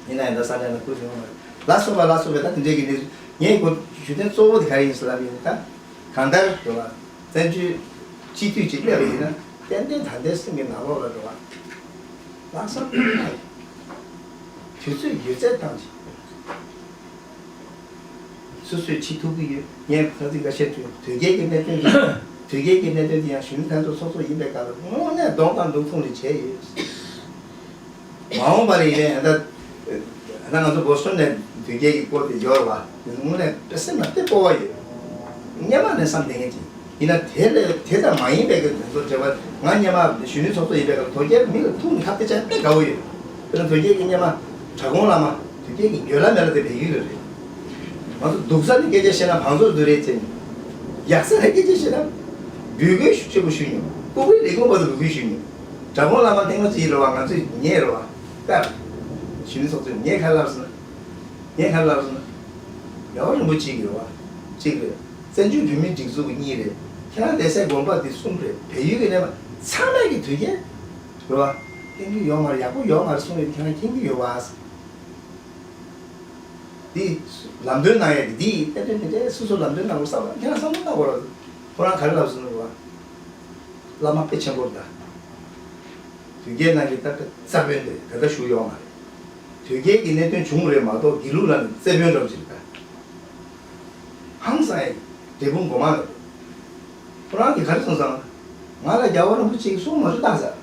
ཡིན་ན་ཡང་ད་ས་གནས་ལ་བསྐོས་ཡོང་མ་རེད། ལ་སོགས་པ་ལ་སོགས་པའི་ད་དེ་འདྲའི་གི་གནས་ཚུལ། ངས་གོ་ཞུ་དོན་གཙོ་བོ་དེ་ག་རེ་ཡིན་ཟེར་ལབ་ཡིན་ད། གང་ལྟར་འགྲོ་བ་བཙན་བྱོལ་སྤྱི་འཐུས་ཅིག་སླེབས་པ་ཡིན་ན་ཏན་ཏན་ད་ལྟའི་སེམས་ཀྱི་ནང་ལོགས་ལ་འགྲོ་བ་ལྷག་བསམ་དུས་ཚོད་ཡོད་ཚད་བཏང་ཅིག། སོ་སོས་བྱེད་ཐུབ་ཀྱི་ཡོད། ངས་ཁ་ཚིག་འགའ་བཤད་དུས་དོལ་རྒྱལ་གྱི་གནད་དོན་དེ། དོལ་རྒྱལ་གྱི་གནད་དོན་དེ་ཡང་གཞོན་ནུ་ལྷན་ཚོགས་ཚོགས་གཙོ་ཡིན་པའི་སྐབས་ལ་དངོས་གནས་གདོང་དང་མདུང་ཐུག་ནས་བྱས་ཡོད། མ་འོངས་པ་ལ་ཡིན་ནའི་ད་ད་ང་ཚོ་བོ་སི་ཊོན་ནས་དོལ་རྒྱལ་གྱི་སྐོར་དེ་ཡོད་རེད་པ། དངོས་གནས་དཔེ་སེམས་ལ་དཔེ་སྤོབས་པ་ཡོད། སྔོན་མ་ནས་བསམ་བསྡད་མཁན་ཅིག་ཡིན་ན་དེ་ལས་དེ་ཙམ་མ་ཡིན་པའི་གི་དོན་ཚོ་བྱས་པ། ང་སྔོན་མ་གཞོན་ནུ་ཚོགས་གཙོ་ཡིན་པའི་སྐབས་དོལ་རྒྱལ་མི་ལ་ཐུག་ནས་ཁ་གཏད་བཅག་དཔེ་དགའ་བོ་ཡོད། དཔེར་ན་དོལ་རྒྱལ་གྱི་སྔོན་མ་དྲག་དགོན་བླ་མ་དོལ་རྒྱལ་གྱི་འགྱོད་ལ་མེད་ལ་དེ་བལ་ཡུལ་ལ་རེད། ང་ཚོ་སྡུག་ས་ནས་སྐད་ཆ་བཤད་ན་བང་མཛོད་དུ་རེད་ཟེར་ནས། ཡག་ས་ནས་སྐད་ཆ་བཤད་ན་འབོད་སྐུལ་ཞུ་ཆེན་པོ་ཞུས་མྱོང་། སྐུ་ཕྲེང་ལས་ཁུངས་བར་དུ་འབོད་སྐུལ་ཞུས་མྱོང་། དྲག་དགོན་བླ་མ་ཐེངས་མ་གཅིག་རེད་པ། ང་ཚོས་ཉེས་རེད་པ། ཀར་གཞོན་ནུ་ཚོགས་གཙོས་ངས་ག་རེ་ལབ་སོང་ན། ངས་ག་རེ་ལབ་སོང་ན། རྒྱལ་བ་རིན་པོ་ཆེ་གི་རེད་པ། གཅིག་རེད། བཙན་བྱོལ་བོད་མིའི་སྒྲིག་འཛུགས་ཀྱི་གཉིས་རེད། ཁྱེད་རང་བསྡད་སའི་དགོན་པ་འདི་གསུམ་རེད། བལ་ཡུལ་གྱི་གནས་པ་ཚང་མས་ཀྱི་དོལ་རྒྱལ་རེད་པ། བསྟེན་རྒྱུ་ཡོད་མ་རེད། ཡག་པོ་ཡོད་མ་རེད་གསུངས་ཡོད། ཁྱེད་རང་མཁྱེན་གྱི་ཡོད་པ། འདི་ལམ་སྟོན་གནང་ཡས་འདི་འདི་ཏན་ཏན་མི་འདྲ། སོ་སོ་ལམ་སྟོན་གནང་དགོས་བསམ། ཁྱེད་རང་བསམ་བློ་བཏང་དགོས་རེད། ཁོ་རང་ག་རེ་ལབ་སོང་ན་རེད་པ། བླ་མ་དཔེ་ཆེན་པོ་རེད་ད། དོལ་རྒྱལ་ནང་གི་ད་རྩ་དཔོན་དེ་ད་ལྟ་བཞུགས་ཡོད་མ་རེད། དོལ་རྒྱལ་གྱི་གནད་དོན་བྱུང་རེད་མ་གཏོགས་དགེ་ལུགས་ལ་ནི་རྩ་དཔོན་འདྲ་པོ་ཅིག་རེད་ད། ཧང་སང་ཡས་འབྲས་སྤུངས་སྒོ་མང་རེད། ཁོ་རང་གིས་ག་རེ་གསུངས་སོང་། ང་ལ་རྒྱལ་བ་རིན་པོ་ཆེ་གིས་གསུང་མ་བཅུག་བཏང་ཟེར།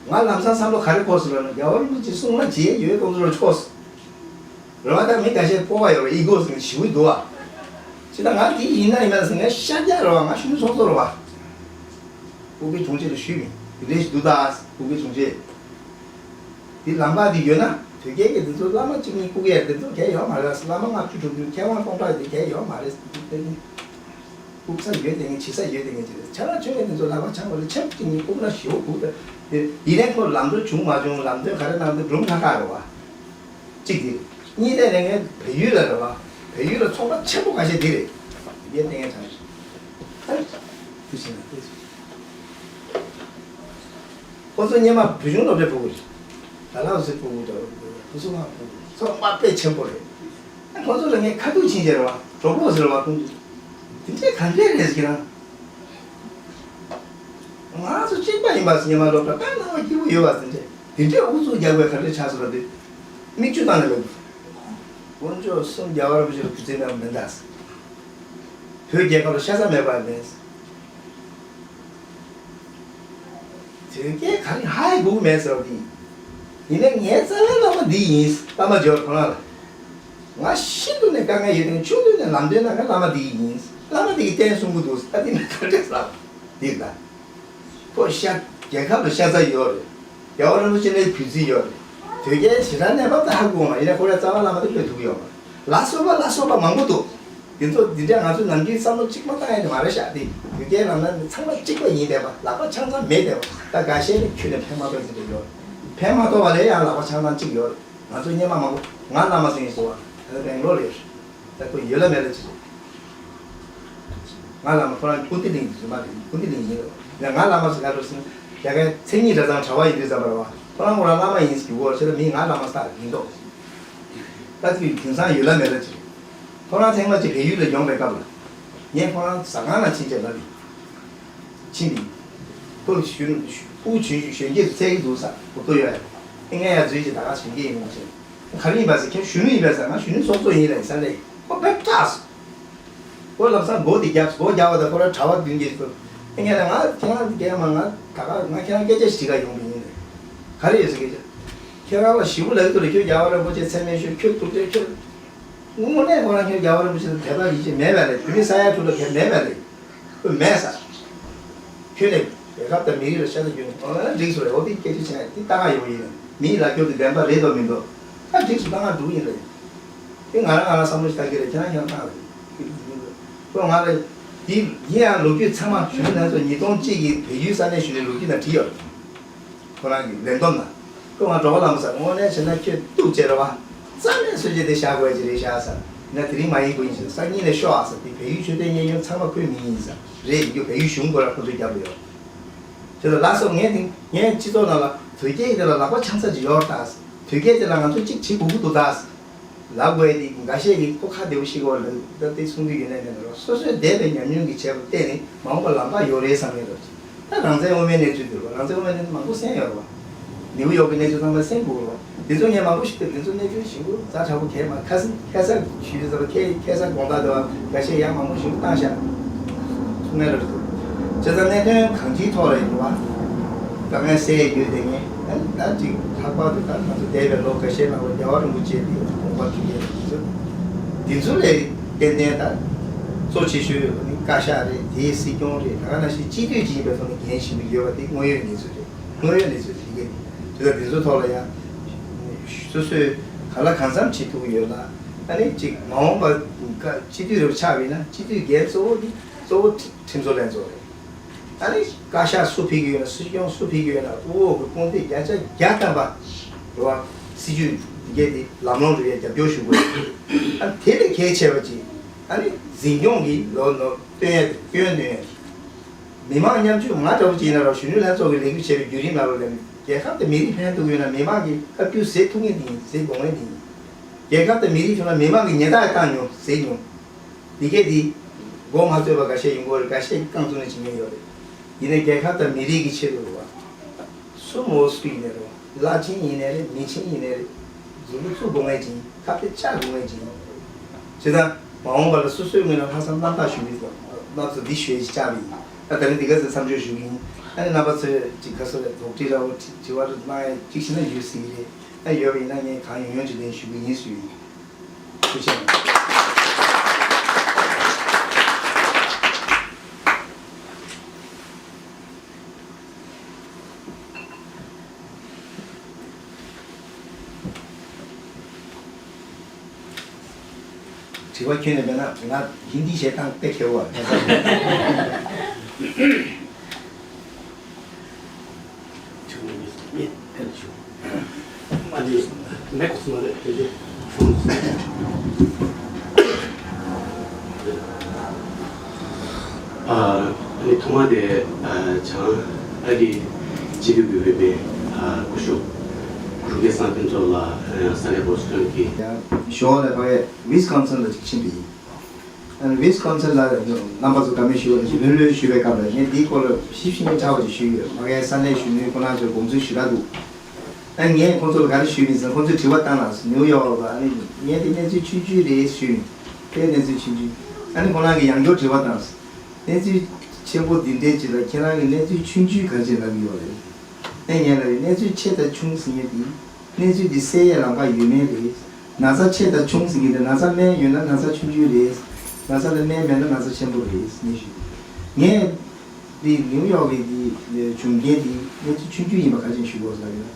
ང་ལམ་སང་བསམ་བློ་ག་རེ་འཁོར་སོང་ལབ་ན། རྒྱལ་བ་རིན་པོ་ཆེ་གསུང་ན་བྱེད་ཡོད་གཏོང་ཚུལ་ལ་ཆོག་ཟེར། རེད་པ། ད་མི་འགའ་ཤས་སྤོབས་པ་ཡོད་རེད། ཨི་གོ་ཟེར་ནས་ཞེ་པོ་འདུག་པ། ཅི་ད་ང་དེ་ཡིན་ན་ཡིན་མིན་ཟེར། ངས་ཤར་རྒྱག་རེད་པ། ང་གཞོན་ནུ་ཚོགས་གཙོ་རེད་པ། སྐུ་སྒེར་དྲུང་ཆེ་ལ་ཞུས་པ་ཡིན། དེ་འདྲ་ཞིག་འདུག་ད། སྐུ་སྒེར་དྲུང་ཆེ། དེ་ལམ་ཁ་དེ་ཡོད་ན་དོལ་རྒྱལ་གྱི་འདི་ཚོ་བླ་མ་གཅིག་གཉིས་བཀུག་ཡས་འདི་ཚོ་གལ་ཡོད་མ་རེད། བླ་མ་ལྔ་བཅུ་དྲུག་ཅུ་མཁས་དབང་སྟོང་ཕྲག་དེ་གལ་ཡོད་མ་རེད། བཀུག་ས་ཡོད་དེ་ངས་བྱེད་ས་ཡོད་དེ་ངས་བྱེད་ས། ཆ་ལག་ཆོས་ངན་དེ་ཚོ་ལག་པ་འཆང་དགོས་ལ། ཆབ་གཅིག་གཉིས་བཀུག་ན་ཞེ་པོ་སྒུག་ད། དེ་ཡིན་ནའི་ཁོ་ལམ་སྟོན་བྱུང་མ་བྱུང་། ལམ་སྟོན་ག་རེ་གནང་འདུག་སྒྲུང་ཁ་ཁ་རེད་པ། གཅིག་དེ། གཉིས་དེ་ནས་ངས་བལ་ཡུལ་ལ་རེད་པ། བལ་ཡུལ་ལ་ཚོགས་པ་ཆེན་པོ་ཁ་ཤས་དེ་རེད། དེ་གས་ལྟས་ངན་ཆགས་རེད། དེ་བྱས་ན་དེ་ཁོ་ཚོ་སྔོན་མ་བོད་གཞུང་སློབ་གྲྭའི་ཕྲུ་གུ་རེད། ད་ལགས་སེ་ཕྲུ་གུ་འདྲ་བོ་འདུག། ཕུན་ཚོགས་ཁང་ཕྲུ་གུ་ཚོགས་པ་དཔེ་ཆེན་པོ་རེད། ཁོ་ཚོ་ལ་ངས་ཁ་ཐུག་ཕྱིན་བྱས་རེད་པ། གྲོགས་པོ་ཟེར་བ་ཁོང་ཚོ། དེ་འདྲས་ག་འདྲས་རེད་ཟེར་གྱི་ན། ང་ཚོ་གཅིག་པ་ཡིན་པ་ཟེར། སྔོན་མ་སློབ་གྲྭ་ད་སྣང་བ་སྐྱིད་པོ་ཡོད་པ་ཟེར་འདྲས། དེ་འདྲས་ཨུ་ཚུགས་རྒྱག་པའི་ག་འདྲས་ཆགས་སོང་ལབ་དུས། མིག་ཆུ་བཏང་ནས་ལབ་དགོས། དཀོན་མཆོག་གསུམ། རྒྱལ་བ་རིན་པོ་ཆེ་ལ་གུས་བརྩི་གནང་མི་འདའ་ཟེར། བོད་རྒྱལ་ཁབ་ལ་ཤ་ཚ་མེད་པ་མེད། དོལ་རྒྱལ་ག་རེ་ཧ་ཡ་གོ་གི་མེད་ཟེར་བ་འདི། ཡིན་ནའི་ངའི་རྩ་བའི་བླ་མ་འདི་ཡིན། བླ་མ་འབྱོར་ཁོ་རང་ལ། ང་ཤིན་ཏུ་ནས་དཀའ་ངལ་ཡོད་དུས་ཆུང་དུས་ནས་ལམ་སྟོན་གནང་མཁན་བླ་མ་འདི་ཡིན། བླ་མ་འདི་གིས་བསྟན་གསུང་གི་འདུག་ད་འདི་ནས་ག་འདྲས་ལབ་འདི་ལ། ཁོ་ཤ། རྒྱལ་ཁབ་ལ་ཤ་ཚ་ཡོད་རེད། རྒྱལ་བ་རིན་པོ་ཆེ་ལ་གུས་བརྩི་ཡོད་རེད། དོལ་རྒྱལ་ཞེ་དྲག་གནས་བབ་ད་ཧ་གོ་མ་ཡིན་ན་ཁོ་རའི་རྩ་བ་བླ་མ་དེ་ལས་ཐུག་ཡོད་མ་རེད། ལ་སོགས་པ་ལ་སོགས་པ་མང་པོ་འདུག་འདི་ཚོ་འདི་འདྲ་ང་ཚོ་ནམ་རྒྱུན་བསམ་བློ་གཅིག་མ་བཏང་ཡ་དེ་མ་རེད་ཤག་དེ་དོལ་རྒྱལ་ལབ་ན་ཚང་མ་གཅིག་པ་ཡིན་བསྡད་པ། ལག་པ་ཆང་ཚང་མེད་བསྡད་པ། ད་འགའ་ཤས་ནི་ཁྱོད་ནས་ཕན་མ་ཐོགས་ཟེར་བསྡད་ཡོད་རེད། ཕན་མ་ཐོགས་པ་ལས་ཡང་ལག་པ་ཆང་ཚང་གཅིག་ཡོད་རེད། ང་ཚོ་སྔོན་མ་མང་པོ། ང་བླ་མ་ཟེར་ཡིན་ཟེར་བ་ད་ལྟ་སྦེང་ལོར་རེད། ད་ཁོ་ཡོད་ལ་མེད་ལ་ཅི་རེད། ང་བླ་མ་ཁོ་རང་ཀུན་བཏུས་གླིང་གི་རྫུན་མ་རེད། ཀུན་བཏུས་གླིང་ཡིན་རེད། ང་བླ་མ་ཟེར་ག་རེ་ཟེར་ན། རྒྱ་གར་མཚན་ཉིད་གྲྭ་ཚང་གྲྭ་པ་ཡིན་དུས་ཙམ་པ་རེད་བ། ཁོ་རང་ཁོ་རང་བླ་མ་ཡིན་ཟེར་གྱི་འོ་ཕྱིར་མིས་ང་བླ་མ་ཟེར་ཡིན་མདོག་ད་དེ་དེང་སང་ཡོད་ལ་མེད་ལ་ཅི་རེད། ཁོ་རང་ཐེངས་མ་གཅིག་བལ་ཡུལ་ལ་ཡོང་བའི་སྐབས་ལ། ངས་ཁོ་རང་ཟ་ཁང་ལ་ཕྱིན་བྱས་ལབ་ཡིན། ཕྱིན་པས། ཁོ་གཞོན། ཕྲུ་གུ་གཞོན་གཞོན་སྐྱེས་སུ་འཚོལ་གྱི་འདུག་ཟེར། གོ་ཐོས་ཡོད་ཨེ། ངས་ཡར་འཛུལ་བྱས་ད་ག་གཞོན་སྐྱེས་ཡིན་མ་ཤེས། ག་རེ་ཡིན་པ་ཟེར། ཁྱེད་གཞོན་ནུ་ཡིན་པས་ཟེར། ང་གཞོན་ནུ་ཚོགས་གཙོ་ཡིན་ལབ་ཡིན་ས་ལས་ཁོ་དཔེ་སྐྲག་སོང་། ཁོ་ལམ་སང་སྒོ་དེ་བརྒྱབ། སྒོ་བརྒྱབ་པ་དང་ཁོ་རང་གྲྭ་པ་བདུན་བརྒྱད་ཚོ། ཨེ་ངས་ལ་ང་ཁྱེད་རང་གི་སྐད་མ་ང་ད་ག་ང་ཁྱེད་རང་སྐད་ཆ་ཞིག་དྲི་ག་ཡོང་གི་ཡིན་ལབ། ག་རེ་ཡོད་ཟེར་སྐད་ཆ། ཁྱེད་རང་ལ་ཞེ་པོ་ལབ་ཀྱི་འདུག་ལ། ཁྱོད་རྒྱལ་བ་རིན་པོ་ཆེ་མཚན་སྨད་ཞུ། ཁྱོད་ཐུགས་རྗེ་ཁྱོད། དངོས་གནས་ཁོ་རང་ཁྱོད་རྒྱལ་བ་རིན་པོ་ཆེ་ལ་དད་པ་ཡིད་ཆེས་མེད་པ་རེད། བོད་མི་ས་ཡ་དྲུག་ལ་དད་མེད་པ་རེད། ཁོས་མེད་ཟེར། ཁྱོད་ནས་རྒྱལ་ཁབ་དང་མི་རིགས་ལ་ཤ་ཚ་རྒྱུ་ནི་འོ་ན་འགྲིགས་སོང་རེད། འོ་དེ་སྐད་ཆ་བྱས་ན་དེ་ལྟ་ག་ཡོང་གི་ཡིན། མི་ཡི་ལ་སྐྱོར་དེ་བདེན་པ་རེད་དོ་མི་འདུག་ད་འགྲིགས་སོང་། ད་ང་འགྲོ་གི་ཡིན་རེད། དེ་ང་རང་ང་རང་བསམ་བློ་ཞིག་བཏང་གི་རེད། ཁྱེད་རང་ཁྱེད་རང་བཏང་རེད། ཁོ་ང་རེད། དེ་ཡིན་ཡང་ལོ་རྒྱུས་ཚང་མ་གཞོན་ནུ་ལྷན་ཚོགས་ཉིས་སྟོང་གཅིག་གི་བལ་ཡུལ་ས་གནས་གཞོན་ནུའི་ལོ་རྒྱུས་ནང་བྲིས་ཡོད་རེད། ཁོ་རང་གི་ལན་བསྡོམས་ན། ཁོས་ང་འགྲོ་བ་ལམ་ཟེར། དངོས་གནས་བྱས་ན་ཁྱོད་སྡུག་ཅེས་རེད་བ། རྩ་ནས་སོ་སྐྱེ་དེ་བཞག་དགོས་ཀྱི་རེད་ཤག་ཟེར། ཡིན་ན་དེ་རིང་མ་ཡིན་དགོས་ཡིན་ཟེར། སང་ཉིན་ནས་ཤོག་ཨ་ཟེར། དེ་བལ་ཡུལ་ཆོས་དད་གཉེན་ཉུང་ཚང་མ་ཁོའི་མི་ཡིན་ཟེར། རེད་ཡིན་རྒྱུ་བལ་ཡུལ་གཞུང་སྐོར་ལ་ཁོ་ཚོས་རྒྱབ་ཡོད། དེ་ལ་ལགས་སོ། ངས་དེ་ངས་སྤྱི་ཚོགས་ནང་ལ་དོལ་རྒྱལ་དེ་ལ་ལག་པ་ཆང་ས་ཅིག་ཡོད་ད་ཟེར། དོལ་རྒྱལ་དེ་ལ་ང་ཚོས་གཅིག་བྱེད་དགོས་ཀྱི་འདུག་ད་ཟེར། ལབ་དགོས་ཡ་དེ་འགའ་ཤས་ཀྱིས་ཁོ་ཁ་བདེ་པོ་ཤེས་ཀྱི་ཡོད་རེད། ད་དེ་གསུང་གི་ཡོད་ནའི་མེད་ན་རོགས། སོ་སོས་འདས་པའི་ཉམས་མྱོང་གི་བྱས་པ་བལྟས་ནས་མ་འོངས་པ་ལམ་ཁ་ཡོད་རེད་བསམ་ཡོད་རོགས། ད་རང་བཙན་དབུ་མའི་གནས་ཚུལ་འདུག་རོགས། རང་བཙན་དབུ་མའི་གནས་ཚུལ་མང་པོ་གསན་ཡོད་རོགས། ནིའུ་ཡོག་གི་གནས་ཚུལ་ཚང་མ་གསན་དགོས་རོགས། དེ་ཚོ་ངས་མང་པོ་ཞིག་དེ་ཚོ་གནས་ཚུལ་ཞིབ་པོ་ཛ་དྲག་པོ་གས་མ་ཁ་སང་ཁ་སང་ཞུས་ཚར། ཁ་ཁ་སང་དགོང་དག་དེ་བ་འགའ་ཤས་ཡང་མང་པོ་ཞིབ་པོ་བཏང་ཤག་ཐུགས་ངལ་རེད་འདུག་བྱས་ཙང་གནད་དོན་གང་ཅིའི་ཐོག་ལ་ཡིན་པ། དཀའ་ངལ་སེལ་ཡས་ཡོད་དེ་ངས་ཨ་ནི་ད་ཅིག་ལྷག་པར་དུ་ད་ང་ཚོ་འདས་པའི་ལོ་འགའ་ཤས་ནང་ལ་རྒྱལ་བ་རིན་པོ་ཆེ་དེ་དགོངས་པ་ཁྲིད་ཡས་དེ་ཚོ་དེ་ཚོ་ལས་ཏན་ཏན་ད་གཙོ་ཆེ་ཤོས་ནི་བཀའ་ཤག་རེད། དེའི་སྲིད་སྐྱོང་རེད། ད་ག་ནང་བཞིན་སྤྱི་འཐུས་ཅིག་ཡིན་པའི་ཐོག་ནས་འགན་ཞིག་ཡོད་པ་དེ་དངོས་ཡོད་གནས་ཚུལ་རེད། དངོས་ཡོད་གནས་ཚུལ་རེད། དེ་ག་དེ་ཚོའི་ཐོག་ལ་ཡང་སོ་སོས་གང་ལ་གང་འཚམ་བྱེད་ཐུབ་ཀྱི་ཡོད་ལ། ཨ་ནི་ཅིག་མ་འོངས་པ་སྤྱི་འཐུས་རེ་ཆགས་པ་ཡིན་ན་སྤྱི་འཐུས་འགན་གཙོ་བོ་དེ་གཙོ་བོ་ཁྲིམས་བཟོ་ལྷན་ཚོགས་རེད། ཨ་ནི་བཀའ་ཤག་སུ་ཕེབས་ཀྱི་ཡོད་ན། སྲིད་སྐྱོང་སུ་ཕེབས་ཀྱི་ཡོད་ན། དབུ་འོག་གི་དཔུང་སྡེ་བརྒྱ་ཆ་བརྒྱ་ཐམ་པ་རེད་བ། སྲིད་ཇུས་འདི་གས་དེ་ལམ་ལྷོང་འགྲོ་ཡ་རྒྱབ་སྐྱོར་ཞུ་དགོས། ཨ་ནི་དེ་ལས་གལ་ཆེ་བ་ཅིག་ཨ་ནི་འཛིན་སྐྱོང་གི་ལོ་ནོར་སྟོན་ཡ་དེ་སྐྱོན་སྟོན་ཡ་དེ། མི་མང་མཉམ་སྤྱོད་ང་འདྲ་བོ་ཅིག་ཡིན་ན་ར་གཞོན་ནུ་ལྷན་ཚོགས་ཀྱི་ལས་འགུལ་བྱས་པའི་བརྒྱུད་རིམ་ནང་ལོགས་ལ་རྒྱལ་ཁབ་དང་མི་རིགས་ཕན་ཐོགས་ཡོད་ན་མི་མང་གིས་བཀའ་བཀྱོན་བཟོ་ཐུབ་མཁན་དེ་ཡིན། བཟོ་དགོས་མཁན་དེ་ཡིན། རྒྱལ་ཁབ་དང་མི་རིགས་ཐོག་ལ་མི་མང་གིས་ཉེས་རྡུང་བཏང་མྱོང་། བཟོ་མྱོང་། འདི་གས་འདི་མགོ་མ་ཚོས་པ་འགའ་ཤས་ཡིན་དགོས་རེད། འགའ་ཤས་ཀྱིས་རྐང་བཙུགས་ནས་བྱེད་མཁན་ཡོད་རེད། ཡིན་ནའི་རྒྱལ་ཁབ་དང་མི་རིགས་ཀྱི་ཆེད་དུ་རེད་བ། སུ་མོ་སུ་ཡིན་ནའི་རེད་བ། བླ་ཆེན་ཡིན་ནའི་རེད། མི་ཆེན་ཡིན་ནའི་རེད། མཛུབ་གུ་བཙུགས་དགོས་མཁན་ཅིག་ཡིན། ཁ་གཏད་བཅག་དགོས་མཁན་ཅིག་ཡིན། བྱས་ཙང་མ་འོངས་པ་ལ་སོ་སོའི་ངོས་ནས་ལྷག་བསམ་རྣམ་དག་ཞུ་གི་ཡིན། རྣམ་ཚོ་འདི་ཞུ་ཡས་ཅིག་བཅག་པ་ཡིན། ད་ད་རིང་འདི་ག་ཚོད་མཚམས་འཇོག་ཞུ་གི་ཡིན། ཨ་ནི་རྣམ་པ་ཚོས་ཅིག་ག་ཚོད་རེད། དོགས་འདྲི་འདྲ་བོ་དྲི་དྲི་བ་རེ་གནང་ཡས་ཅིག་བྱས་ན་ཡོད་སྲིད་ཀྱི་རེད། ཨ་ཡོད་པ་ཡིན་ན་ངས་གང་ཡོང་ཡོང་ཅིག་ལན་ཞུ་གི་ཡིན་ཞུ་ཡིན། ཐུགས་རྗེ་ཆེ། དྲི་བ་ཁྱོན་ནས་མེད་ན་ང་ཧིན་དི་བཤད་སྟངས་དཔེ་མཁས་པོ་བ། ཨ་ནི་ཐོག་མ་དེ་ཨ་བྱང་ཨ་རིའི་སྤྱི་འཐུས་ཀྱི་འོས་མི་ཨ་སྐུ་ཞབས་གུ་རུ་སྐལ་བཟང་ཕུན་ཚོགས་ལགས་ཡང་ས་གནས་བོ་སི་ཊོན་གྱི། ཞོར་ལ་ཕ་གི་ཝི་སི་ཀོན་སིན་ལ་ཅིག་ཕྱིན་པ་ཡིན། ཝི་སི་ཀོན་སིན་ལ་རྣམ་པ་ཚོ་བཀའ་མོལ་ཞུ་བ་ནི་ལྷོད་ལྷོད་ཞུ་བའི་སྐབས་ལ་ངས་འདིའི་སྐོར་ལ་ཞིབ་ཞིབ་ནས་ཕྲ་བ་ཅིག་ཞུས་ཡོད། ང་རའི་ས་གནས་གཞོན་ནུའི་ཁོ་རང་ཚོའི་དགོངས་ཚུལ་ཞུ་ར་འདུག་ཨ་ངས་ཁོང་ཚོ་ལ་ག་རེ་ཞུས་ཡིན་ཟེར་ན། ཁོང་ཚོས་དྲི་བ་བཏང་ན་ནིའུ་ཡོག་ལ་ཨ་ནི་ངས་དེ་གནས་ཚུལ་ཆུང་ཆུང་རེད་ཞུས་ཡིན། དེ་གནས་ཚུལ་ཆུང་ཆུང་ ཨ་ནི་ཁོ་རང་གིས་ཡང་བསྐྱར་དྲི་བ་བཏང་། གནས་ཚུལ་ཆེན་པོ་འདི་འདྲའི་ཅིག་ལ་ཁྱེད་རང་གིས་གནས་ཚུལ་ཆུང་ཆུང་ག་རེ་བྱས་ལབ་ཀྱི་ཡོད་རེད། ཨེ་ངས་ལབ་ཡོད། གནས་ཚུལ་ཆེ་དང་ཆུང་ཟེར་མཁན་དེ། གནས་ཚུལ་འདི་སེལ་ཡས་ལམ་ཁ་ཡོད་མེད་རེད། ན་ཚ་ཆེ་དང་ཆུང་ཟེར་མཁན་དེ། ན་ཚ་སྨན་ཡོད་ན་ན་ཚ་ཆུང་ཆུང་རེད། ན་ཚ་ལ་སྨན་མེད་ན་ན་ཚ་ཆེན་པོ་རེད་ངས་ཞུ། ངས་འདི་ནིའུ་ཡོག་གི་འདི་བྱུང་རྐྱེན་འདི་གནས་ཚུལ་ཆུང་ཆུང་ཡིན་པ་ག་ཅིག་ཞུ་དགོས་ཟེར་ན།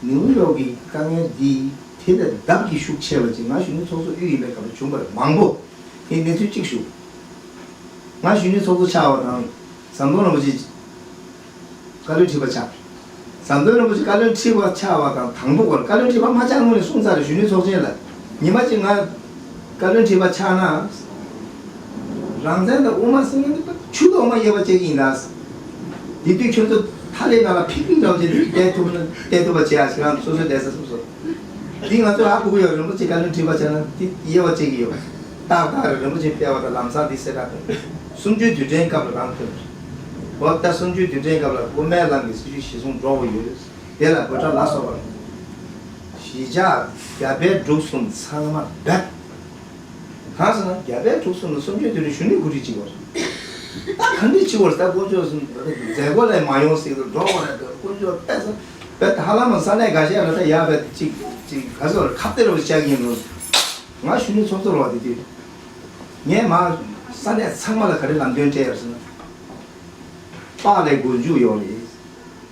ནིའུ་ཡོག་གི་དཀའ་ངལ་འདི་དེ་ལས་ལྡབ་ཀྱིས་ཤུགས་ཆེ་བ་ཅིག་ང་གཞོན་ནུ་ཚོགས་གཙོ་དབུས་ཡིན་པའི་སྐབས་ལ་བྱུང་བ་རེད། མང་པོ། དེ་གནས་ཚུལ་གཅིག་ཞུ། ང་གཞོན་ནུ་ཚོགས་གཙོ་ཆགས་པ་དང་། ཟམ་གདོང་རིན་པོ་ཆེ་བཀའ་བློན་ཁྲི་པ་ཆགས། ཟམ་གདོང་རིན་པོ་ཆེ་བཀའ་བློན་ཁྲི་པ་ཆགས་པ་དང་དང་པོ་སྐོར། བཀའ་བློན་ཁྲི་པ་མ་ཆགས་སྔོན་ནས་གསུངས་ཚར་རེད། གཞོན་ནུ་ཚོགས་ཆེན་ལ། ཉི་མ་གཅིག་ང་བཀའ་བློན་ཁྲི་པ་ཆགས་ན། རང་བཙན་དང་དབུ་མ་ཟེར་མཁན་དེ་ཆུ་དང་འོ་མ་དབྱེ་བ་བྱེད་ཀྱི་ཡིན་ད། དེ་དུས་ཁྱོད་ཚོ་ཐ་ལེ་ནང་ལ་ཕིག་ཕིག་འདྲ་བོ་བྱས་བསྡད་ཐུབ་ན་བསྡད་ཐུབ་པ་བྱེད་ཨ། ཞིག་རང་སོ་སོའི་བསྡད་ས་སོ་སོ། འདི་ང་ཚོས་ཧ་གོ་གི་ཡོད། རིན་པོ་ཆེ་བཀའ་བློན་ཁྲི་པ་ཆགས་ན་འདི་དབྱེ་བ་བྱེད་ཀྱི་ཡོད། ཏག་ཏག་རེད། རིན་པོ་ཆེ་ཕེབས་པ་དང་ལམ་སང་འདི་གསལ་བསྒྲགས་གནང་། གསུམ་བཅུའི་དུས་དྲན་སྐབས་ལ་རང་ཐོན། འོ་ད་གསུམ་བཅུའི་དུས་དྲན་སྐབས་ལ་དབུ་མའི་ལམ་གྱི་སྲིད་བྱུས་གཞིར་བཟུང་འགྲོ་དགོས་ཡོད། དེ་ལ་འབོད་སྒྲ་ལ་སོགས་པ་རེད། གཞིས་ཆགས་རྒྱ་བལ་འབྲུག་གསུམ་ཚང་མ་རྦད། གང་ཟེར་ན་རྒྱ་བལ་འབྲུག་གསུམ་ལ་གསུམ་བཅུའི་དུས་དྲན་གཞོན་ནུས་གོ་སྒྲིག་བྱེད་དགོས་རེད། ད་ག་འདྲ་བྱེད་དགོས་རེད། ད་དཀོན་མཆོག་གསུམ་མཛད་སྒོ་ལ་མ་ཡོང་ཟེར་དུ་འགྲོ་བ་རེད། དཀོན་མཆོག་དཔེ་ཚོ་དཔེ་ཧ་ལམ་ས་གནས་འགའ་ཤས་ལ་ད་ཡར་བལ་ཅིག་ཅིག་ག་ཚོད་རེད། ཁ་གཏད་རོགས་བྱ་གི་ཡིན་ནོ། ང་གཞོན་ནུ་ཚོགས་གཙོ་རེད་བ། དེ་དུས་ངས་མ་ས་གནས་ཚང་མ་ལ་ག་རེ་ལམ་སྟོན་སྤྲད་ཡོད་ཟེར་ན། དཔག་ལས་མགོ་མཇུག་ཡོད་རེད།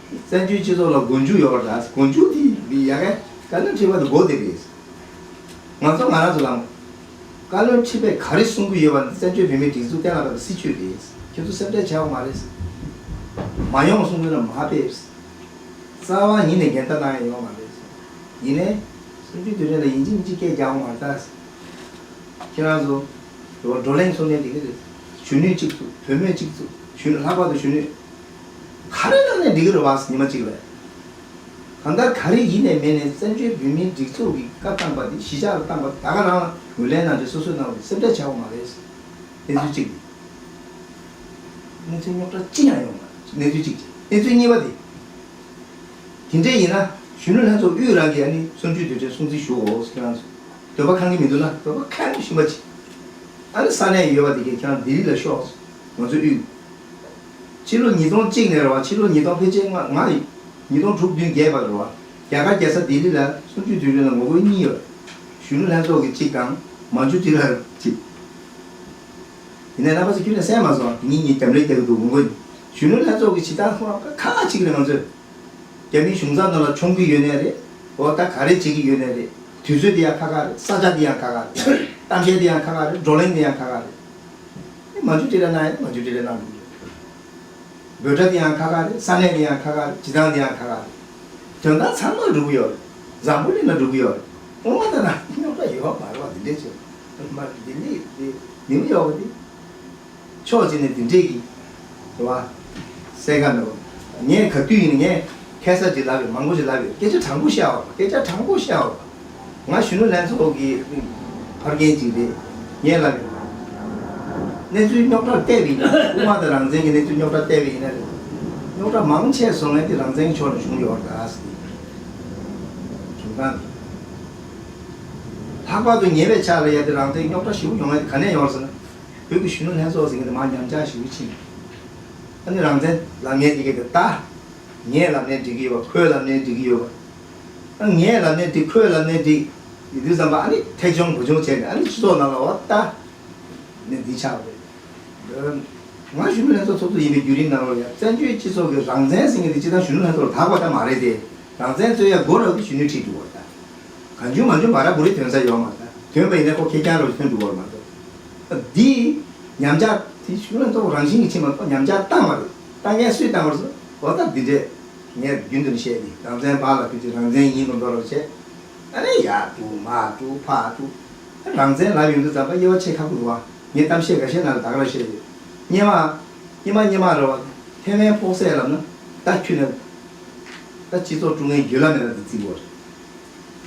བཙན་བྱོལ་སྤྱི་ཚོགས་ལ་མགོ་མཇུག་ཡོད་རེད། མགོ་མཇུག་དེ་ཡ་གི་བཀའ་བློན་ཁྲི་པ་དེ་མགོ་དེ་རེད། ང་ཚོ་ང་རང་ཚོ་ལ་བཀའ་བློན་ཁྲི་པས་ག་རེ་གསུང་གི་ཡོད་པ་འདི་བཙན་བྱོལ་བོད་མིའི་སྒྲིག་འཛུགས་གཏན་ལ་ཕབ་པའི་སྲིད་བྱུས་རེད། ཁྱོད་ཚོ་སེམས་ཁྲལ་བྱ་དགོས་མ་རེད། མ་ཡོང་གསུང་གི་ན་མ་ཕེབས། རྩ་བ་ཉིད་ནས་འགལ་ཟླ་གནང་ཡ་ཡོད་མ་རེད། ཡིན་ནའི་གསུམ་བཅུའི་དུས་དྲན་ལ་ཡིན་གཅིག་མིན་གཅིག་སྐད་རྒྱག་དགོས་མ་རེད་ད། ཁྱེད་རང་ཚོ་བགྲོ་གླེང་ཚོགས་ནས་འགྲིག་གི་རེད། གཞོན་ནུས་གཅིག་ཚུགས། བུད་མེད་གཅིག་ཚུགས། གཞོན་ནུ་ལྷག་པར་དུ་གཞོན་ནུ་ག་རེ་གནང་ནས་འགྲིག་གི་རེད་བ། ཉི་མ་གཅིག་ལ། གང་ལྟར་ག་རེ་ཡིན་ནས་མིན་ནས་བཙན་བྱོལ་བོད་མིའི་སྒྲིག་འཛུགས་ཀྱི་བཀའ་བཏང་པ་དེ་གཞིས་ཆགས་ལ་བཏང་པ་ད་ག་རང་ལ་ངོས་ལེན་གནང་རྒྱུ་སོ་སོས་གནང་བ་དེ་སེམས་ཁྲལ་བྱ་དགོས་མ་རེད། གནས་ཚུལ་གཅིག་གནས་ཚུལ་རྙོག་དྲ་ཅི་ཡང་ཡོང་མ་རེད། གནས་ཚུལ་གཅིག་གཅིག་གནས་ཚུལ་གཉིས་པ་དེ། དེ་འདྲ་ཡིན་ན་གཞོན་ནུ་ལྷན་ཚོགས་དབུས་རང་གིས་ཨ་ནི་གསུམ་བཅུའི་དུས་དྲན་སྲུང་བརྩི་ཞུ་འོ་ཟེར་ཁྱེད་རང་ཚོ་འདོད་པ་ཁེངས་ཀྱི་མི་འདུག་ན་འདོད་པ་ཁེངས་བཞིན་པ་ཅིག་ཨ་ནི་ས་གནས་ཡོད་པ་དེ་གས་ཁྱེད་རང་ལྡི་ལི་ལ་ཤོག་ང་ཚོ་དབུས། ཕྱི་ལོ་ཉིས་སྟོང་གཅིག་ནས་རེད་བ། ཕྱི་ལོ་ཉིས་སྟོང་ཕལ་ཆེར་ལྔ་ལྔ་ཡིན། ཉིས་སྟོང་དྲུག་བདུན་བརྒྱད་བར་རེད་བ། རྒྱ་གར་རྒྱལ་ས་ལྡི་ལི་ལ་གསུམ་བཅུའི་དུས་དྲན་ལ་ངོ་རྒོལ་གཉིས་ཡོད། གཞོན་ནུ་ལྷན་ཚོགས་ཀྱི་གཅིག་དང་མ་ཇུ་ཏི་ལ་གཅིག་ཡིན་ནའི་རྣམ་པ་ཚོ་ཁྱོན་ནས་གསན་མ་སོང་། དེ་གཉིས་གཉིས་རྒྱབ་ལས་རྒྱག་གི་འདུག་ངོ་རྒོལ། གཞོན་ནུ་ལྷན་ཚོགས་ཀྱི་བྱེད་སྟངས་ཁོ་རང་ཁག་ཁག་ཅིག་རེད། ང་ཚོས་རྒྱ་མིའི་གཞུང་ཚབ་ནང་ལ་མཆོང་གི་ཡོད་ནའི་རེད། འོ་ད་ག་རེ་བྱེད་ཀྱི་ཡོད་ནའི་རེད། དུས་ཚོད་དེ་ཡང་ཁག་ཁག་རེད། ས་ཆ་དེ་ཡང་ཁག་ཁག་རེད། གཏམ་བཤད་དེ་ཡང་ཁག་ཁག་རེད། བགྲོ་གླེང་དེ་ཡང་ཁག་ཁག་རེད། མ་ཇུ་ཏི་ལ་གནང་ཡང་མ་ཇུ་ཏི་ལ་གནང་དགོས་རེད། འབོད་སྒྲ་དེ་ཡང་ཁག་ཁག་རེད། ས་གནས་དེ་ཡང་ཁག་ཁག་རེད། བྱེད་སྟངས་དེ་ཡང་ཁག་ཁག་རེད། དོན་དག་ཚང་མ་འགྲོ་གི་ཡོད་རེད། འཛམ་བུ་གླིང་ལ་འགྲོ་གི་ཡོད་རེད། དངོས་མ་ལྟ་ན་རྙོག་དྲ་ཡོད་མ་རེད་བ། འདི་འདྲས་བྱས་མ་འདི་འདྲས་འདི་ནིའུ་ཡོག་གི་འདི་ཕྱོགས་གཅིག་ནས་འདི་འདྲས་ཀྱི་རེད་བ། སེ་ག་མེད་བ། ངས་ག་དུས་ཡིན་ངས་ཁ་སང་ཅིག་ལབ་ཡོད། མང་པོ་ཞིག་ལབ་ཡོད། སྐད་ཆ་དྲང་པོ་བཤད་འོ། སྐད་ཆ་དྲང་པོ་བཤད་འོ། ང་གཞོན་ནུ་ལྷན་ཚོགས་ཀྱི་ཕར་རྒན་ཅིག་རེད། ངས་ལབ་ཡོད། གནས་ཚུལ་རྙོག་དྲ་བལྟས་པ་ཡིན་ན། དབུ་མ་དང་རང་བཙན་གྱི་གནས་ཚུལ་རྙོག་དྲ་བལྟས་པ་ཡིན་ན་རེད། རྙོག་དྲ་མང་ཆེ་བཟོ་མཁན་དེ་རང་བཙན་གྱི་ཕྱོགས་ནས་བྱུང་ཡོད་རེད་ད། བྱུང་སྟངས་དེ། ལྷག་པར་དུ་ཉེ་བའི་ཆར་ལ་ཡ་དེ་རང་བཙན་རྙོག་དྲ་ཞེ་པོ་ཡོང་ཡ་དེ་ག་ནས་ཡོང་ཟེར་ན། བོད་ཀྱི་གཞོན་ནུ་ལྷན་ཚོགས་ཟེར་མཁན་དེ་མར་ཉམས་ཆག་ཞེ་པོ་ཕྱིན། ཨ་ནི་རང་བཙན་ལབ་མཁན་དེ་ག་དེ་ད། ངས་ལབ་ནའི་འགྲིག་གི་ཡོད་པ། ཁོས་ལབ་ནའི་འགྲིག་གི་ཡོད་པ། ཨ་ངས་ལབ་ནའི་འགྲིག་ཁོས་ལབ་ནའི་འགྲིག་ཡིན་དུས་ཙམ་པ་ཨ་ནི་ཐེག་ཆུང་བུ་ཆུང་བྱས་ནས་ཨ་ནི་སྤྱི་ཚོགས་ནང་ལ་འོ་ད། ནི་འདི་ཆགས་པ་རེད། ང་གཞོན་ནུ་ལྷན་ཚོགས་ཚོགས་གཙོ་ཡིན་པའི་བརྒྱུད་རིམ་ནང་ལ་ཡང་བཙན་བྱོལ་སྤྱི་ཚོགས་ཀྱི་རང་བཙན་ཟེར་མཁན་དེ་སྤྱིར་བཏང་གཞོན་ནུ་ལྷན་ཚོགས་ལ་དག་པ་ད་མ་རེད་དེ། རང་བཙན་རྩོད་ཡ་སྒོ་རག་གི་གཞོན་ནུ་ཁྲིད་འགྲོ་བ་ད། གང་བྱུང་མང་བྱུང་བ་ར་བུ་རི་ཐོན་ས་ཡོད་མ་རེད། ཐོན་པ་ཡིན་ན་ཁོ་ཁེར་རྐྱང་རོགས་ཐོན་འགྲོ་བ་མ་རེད། འདི་ཉམས་ཆག་དེ་གཞོན་ནུ་ལྷན་ཚོགས་རང་བཞིན་གྱི་ཕྱིན་མ་གཏོགས་ཉམས་ཆག་བཏང་བ་རེད། བཏང་མཁན་སུས་བཏང་བ་རེད། འོ་ད་འདི་འདྲས། ངས་རྒྱུན་དུ་བཤད་དེ་རང་བཙན་བར་ལ་ཕུད་ཅིག་རང་བཙན་ཡིན་དུ་འདོར་རོགས་བྱས། ཨ་ནི་ཡར་དཀྲུག་མར་དཀྲུག་ཕར་དཀྲུག་རང་བཙན་ལབ་ཡོང་དུས་ཙམ་པ་དབྱེ་བ་ཕྱེ་ཁག་པོ་འདུག་བ། ངས་གཏམ་བཤད་འགའ་ཤས་ནང་ལ་ད་ག་རང་བཤད་ཡོད། སྔོན་མ་སྔོན་མ་སྔོན་མ་རེད་བ། ཐའེ་ཝན་ཕོག་སྲིད་ལབ་ན་ད་ཁྱོད་ནས་ད་སྤྱི་ཚོགས་དཀྲུག་མཁན་རྒྱུན་ལ་མེད་པ་དེ་བརྩི་དགོས་རེད།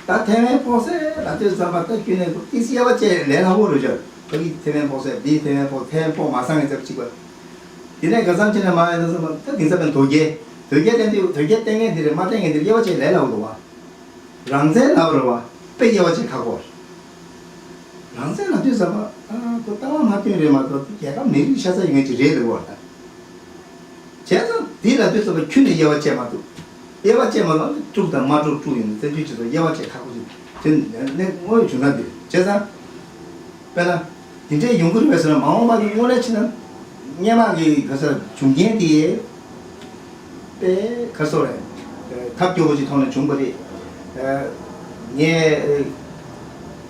ད་ཐའེ་ཝན་ཕོག་སྲིད་ལབ་དུས་ཙམ་པ་ད་ཁྱོད་ནས་ཏིས་དབྱེ་བ་ཕྱེ་ལས་སླ་པོ་རེད་ཤག་ཕ་གི་ཐའེ་ཝན་ཕོག་སྲིད་འདི་ཐའེ་ཝན་ཕོག་ཐའེ་ཝན་ཕོག་མ་སང་ངེ་ཚབ་གཅིག་པ། དེ་ནས་ག་ཙམ་བྱས་ན་མ་ཡིན་ན་ཙམ་ད་དེང་སང་བན་དོལ་རྒྱལ་དོལ་རྒྱལ་བསྟེན་དུས་དོལ་རྒྱལ་བསྟེན་མཁན་དེ་རེད་མ་བསྟེན་མཁན་དེ་རེད་དབྱེ་བ་ཕྱེ་ལས་སླ་པོ་འདུག་བ། རང་བཙན་ལབ་རེད་བ། དཔེ་དབྱེ་བ་ཕྱེ་ཁག་པོ་རེད། རང་བཙན་ལབ་དུས་ཙམ་པ་ཨ། ལྟ་བ་མ་བསྟུན་རེད་མ་གཏོགས་རྒྱལ་ཁབ་མི་རིགས་ཤ་ཚ་ཡོད་མཁན་ཅིག་རེད་ལབ་པ་དང་། བྱས་ཙང་འདི་ལ་དུས་ཚོད་ལ་ཁྱོན་ནས་དབྱེ་བ་བཅད་མ་ཐུབ། དབྱེ་བ་བཅད་མ་ཐུབ་ན་དཀྲུག་དང་མ་དཀྲུག་དཀྲུག་ཡིན་ན་བཙན་བྱོལ་སྤྱི་ཚོགས་དབྱེ་བ་བཅད་ཁག་པོ་ཅིག་དེ་ནས་དངོས་ཡོད་བྱུང་ན་འདི་རེད། བྱས་ཙང་། དཔེར་ན། འདི་འདྲའི་ཡོང་གི་རེད་པས་ཟེར་ན་མ་འོངས་པ་དེ་དངོས་གནས་བྱས་ན། སྔོན་མ་གི་ག་ས་བྱུང་རྐྱེན་དེ། དཔེ་ཁ་སོ་རེད། ཐབས་སྐྱོ་པོ་ཅིག་ཐོག་ནས་བྱུང་བ་རེད། ངས།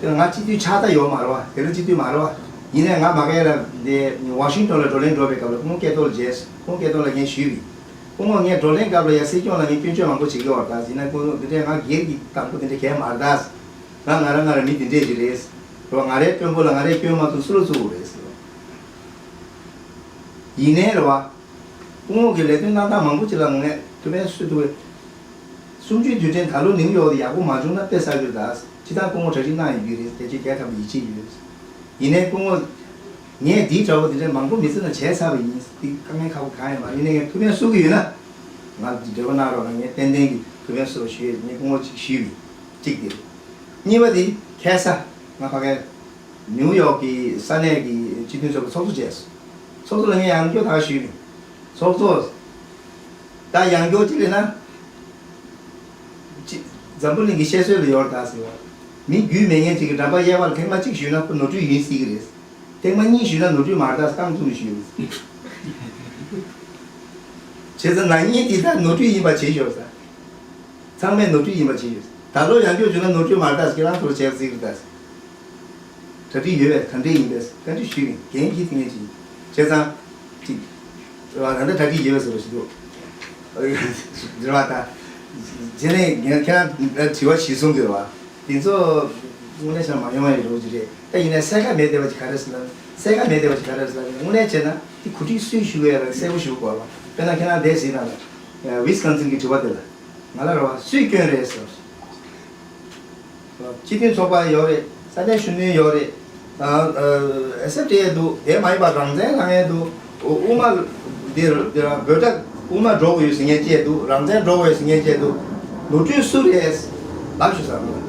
ང་སྤྱི་འཐུས་ཆགས་ད་ཡོད་མ་རེད་བ། དེ་ལ་སྤྱི་འཐུས་མ་རེད་བ། ཡིན་ནའི་ང་མ་གས་ལ་འདི་ཝ་ཤིང་ཊོན་ལ་བགྲོ་གླེང་འགྲོ་བའི་སྐབས་ལ་སྐུ་ངོ་སྐལ་རྡོར་ལ་མཇལ། སྐུ་ངོ་སྐལ་རྡོར་ལ་ངས་ཞུས་པས། སྐུ་ངོ་ངས་བགྲོ་གླེང་སྐབས་ལ་ཡ་སྲིད་སྐྱོང་ལ་ངས་སྐྱོན་བརྗོད་མང་པོ་བྱེད་ཀྱི་ཡོད་རེད་ད། ཡིན་ན་སྐུ་ངོ་འདི་འདྲའི་ང་སྒེར་གྱི་དང་པོ་འདི་འདྲ་གས་མ་རེད་ད། ང་ང་རང་ང་རང་མི་འདི་འདྲས་ཞིག་རེད། རེད་བ། ང་རའི་དཔོན་པོ་ལ་ང་རའི་སྐྱོན་མ་ཐུབ་སུ་ལ་བཙུགས་དགོས་རེད་ཟེར་བ། ཡིན་ནའི་རེད་བ། སྐུ་ངོ་གི་ལས་དོན་གནང་སྟངས་མང་པོ་ཅིག་ལ་ངས་ཐུགས་ཕན་གསོས་ཐུབ་པས། གསུམ་བཅུའི་དུས་དྲན་ད་ལོ་ནིའུ་ཡོག་ཏུ་ཡག་པོ་མ་བྱུང་ན་དཔེ་བསགས་རྒྱུ་རེད་ད། སྤྱིར་བཏང་སྐུ་ངོ་གྲ་སྒྲིག་གནང་ཡོད་ཀྱི་རེད། དེ་ཚོ་རྒྱལ་ཁབ་ལ་ཡིད་ཆེས་ཡོད། ཡིན་ནའི་སྐུ་ངོ། ངས་འདིའི་འདྲ་བོ་འདི་འདྲ་མང་པོ་མི་ཚེ་ནང་བྱས་ཚར་བ་ཡིན། འདི་དཀའ་ངལ་ཁག་པོ་གང་ཡང་མ་རེད། ཡིན་ནའི་ངས་ཐུགས་ཕན་གསོས་ཀྱི་ཡོད་ན། ང་འདི་འབྲེལ་བ་གནང་རོགས་གནང་། ངས་ཏན་ཏན་གྱི་ཐུགས་ཕན་གསོས་པ་ཞུ་ཡས། ངས་སྐུ་ངོ་ཅིག་ཞུས་པས། གཅིག་དེ། གཉིས་པ་དེ་ཁ་སང་ང་ཕ་གིར་ནིའུ་ཡོག་གི་ས་གནས་ཀྱི་སྤྱི་མཐུན་ཚོགས་པའི་ཚོགས་གཙོ་བྱས་སོང་། ཚོགས་གཙོ་ལ་ངས་ཡང་བསྐྱར་ད་ཞུས་པས། ཚོགས་གཙོ། ད་ཡང་བསྐྱར་ཅིག་ལས་ན། ཅི། འཛམ་བུ་གླིང་གི་བཤད་སྲོལ་ལ་ཡོད་རེད་ད་ཟེར་བ། མི་རྒྱུས་མེད་མཁན་ཅིག་གིས་འགྲམ་པ་གཡས་པ་ལ་ཐེངས་མ་གཅིག་ཞུས་ན་ཁོ་ནོར་འཁྲུལ་ཡིན་སྲིད་ཀྱི་རེད། ཐེངས་མ་གཉིས་ཞུས་ན་ནོར་འཁྲུལ་མ་རེད་ད། རྐང་བཙུགས་ནས་ཞུས་ཡོད། བྱས་ཙང་ན་ནིང་འདི་ལྟར་ནོར་འཁྲུལ་ཡིན་པ་བྱེད་ཤོག་ཟེར། ཚང་མས་ནོར་འཁྲུལ་ཡིན་པ་བྱེད་ཤོག་ཟེར། ད་ལོ་ཡང་བསྐྱར་བྱུང་ན་ནོར་འཁྲུལ་མ་རེད་ད་ཟེར། ཁྱེད་རང་ཚོ་ལ་བྱས་པ་ཟེར་གྱི་རེད་ད་ཟེར། གྲ་སྒྲིག་ཡོད་པས། ག་འདྲས་ཡིན་པས་བཀའ་འདྲི་ཞུས་ཡིན། འགན་འཁྱེར་ཐུབ་མཁན་ཅིག་ཡིན། བྱས་ཙང་། ཅིག་ད་ལྟ་གྲ་སྒྲིག་ཡོད་པས་ཟེར་བ་ཞིག་འདུག་རེད་བ་ད། རྗེས་ནས་ངས་ཁྱེད་རང་དྲི་བ་གཞིར་བཟུང་གི་རེད་བ། དེ་ཚོ་དངོས་གནས་བྱས་ན་མ་ཡོང་བ་ཡི་རོགས་ཅིག་རེད། ད་ཡིན་ནའི་གསལ་ཁ་མེད་བསྡད་པ་ཅིག་ག་རེ་ཟེར་ན། གསལ་ཁ་མེད་བསྡད་པ་ཅིག་ག་རེ་ཟེར་ན། དངོས་གནས་བྱས་ན་དེ་གོ་སྒྲིག་སུས་ཞུ་དགོས་ཡ་ལ་གསལ་པོ་ཞུ་དགོས་བ། དཔེར་ན་ཁྱེད་རང་འདས་ཟིན་ན་ལ། ཝི་སི་ཀོན་སིན་གྱི་དྲི་བ་དེ་ལ། ང་ལ་རེད་བ། སུས་སྐྱོན་རེད་ཟེར། སྤྱི་མཐུན་ཚོགས་པ་ཡོད་རེད། ས་གནས་གཞོན་ནུ་ཡོད་རེད། ཨེ་སི་ཨེཕ་ཊི་ཨེ་འདུག་དེ་མ་ཡིན་པ་རང་བཙན་ལངས་ཡས་འདུག་དབུ་མ། འདིར་འདིར་བོད་ཀྱི་དབུ་མ་འགྲོ་དགོས་ཡོད་ཟེར་མཁན་བཅས་འདུག་རང་བཙན་འགྲོ་དགོས་ཡོད་ཟེར་མཁན་བཅས་འདུག་ནོར་འཁྲུལ་སུ་རེད། ལབ་ཤོག་ཟེར་བ།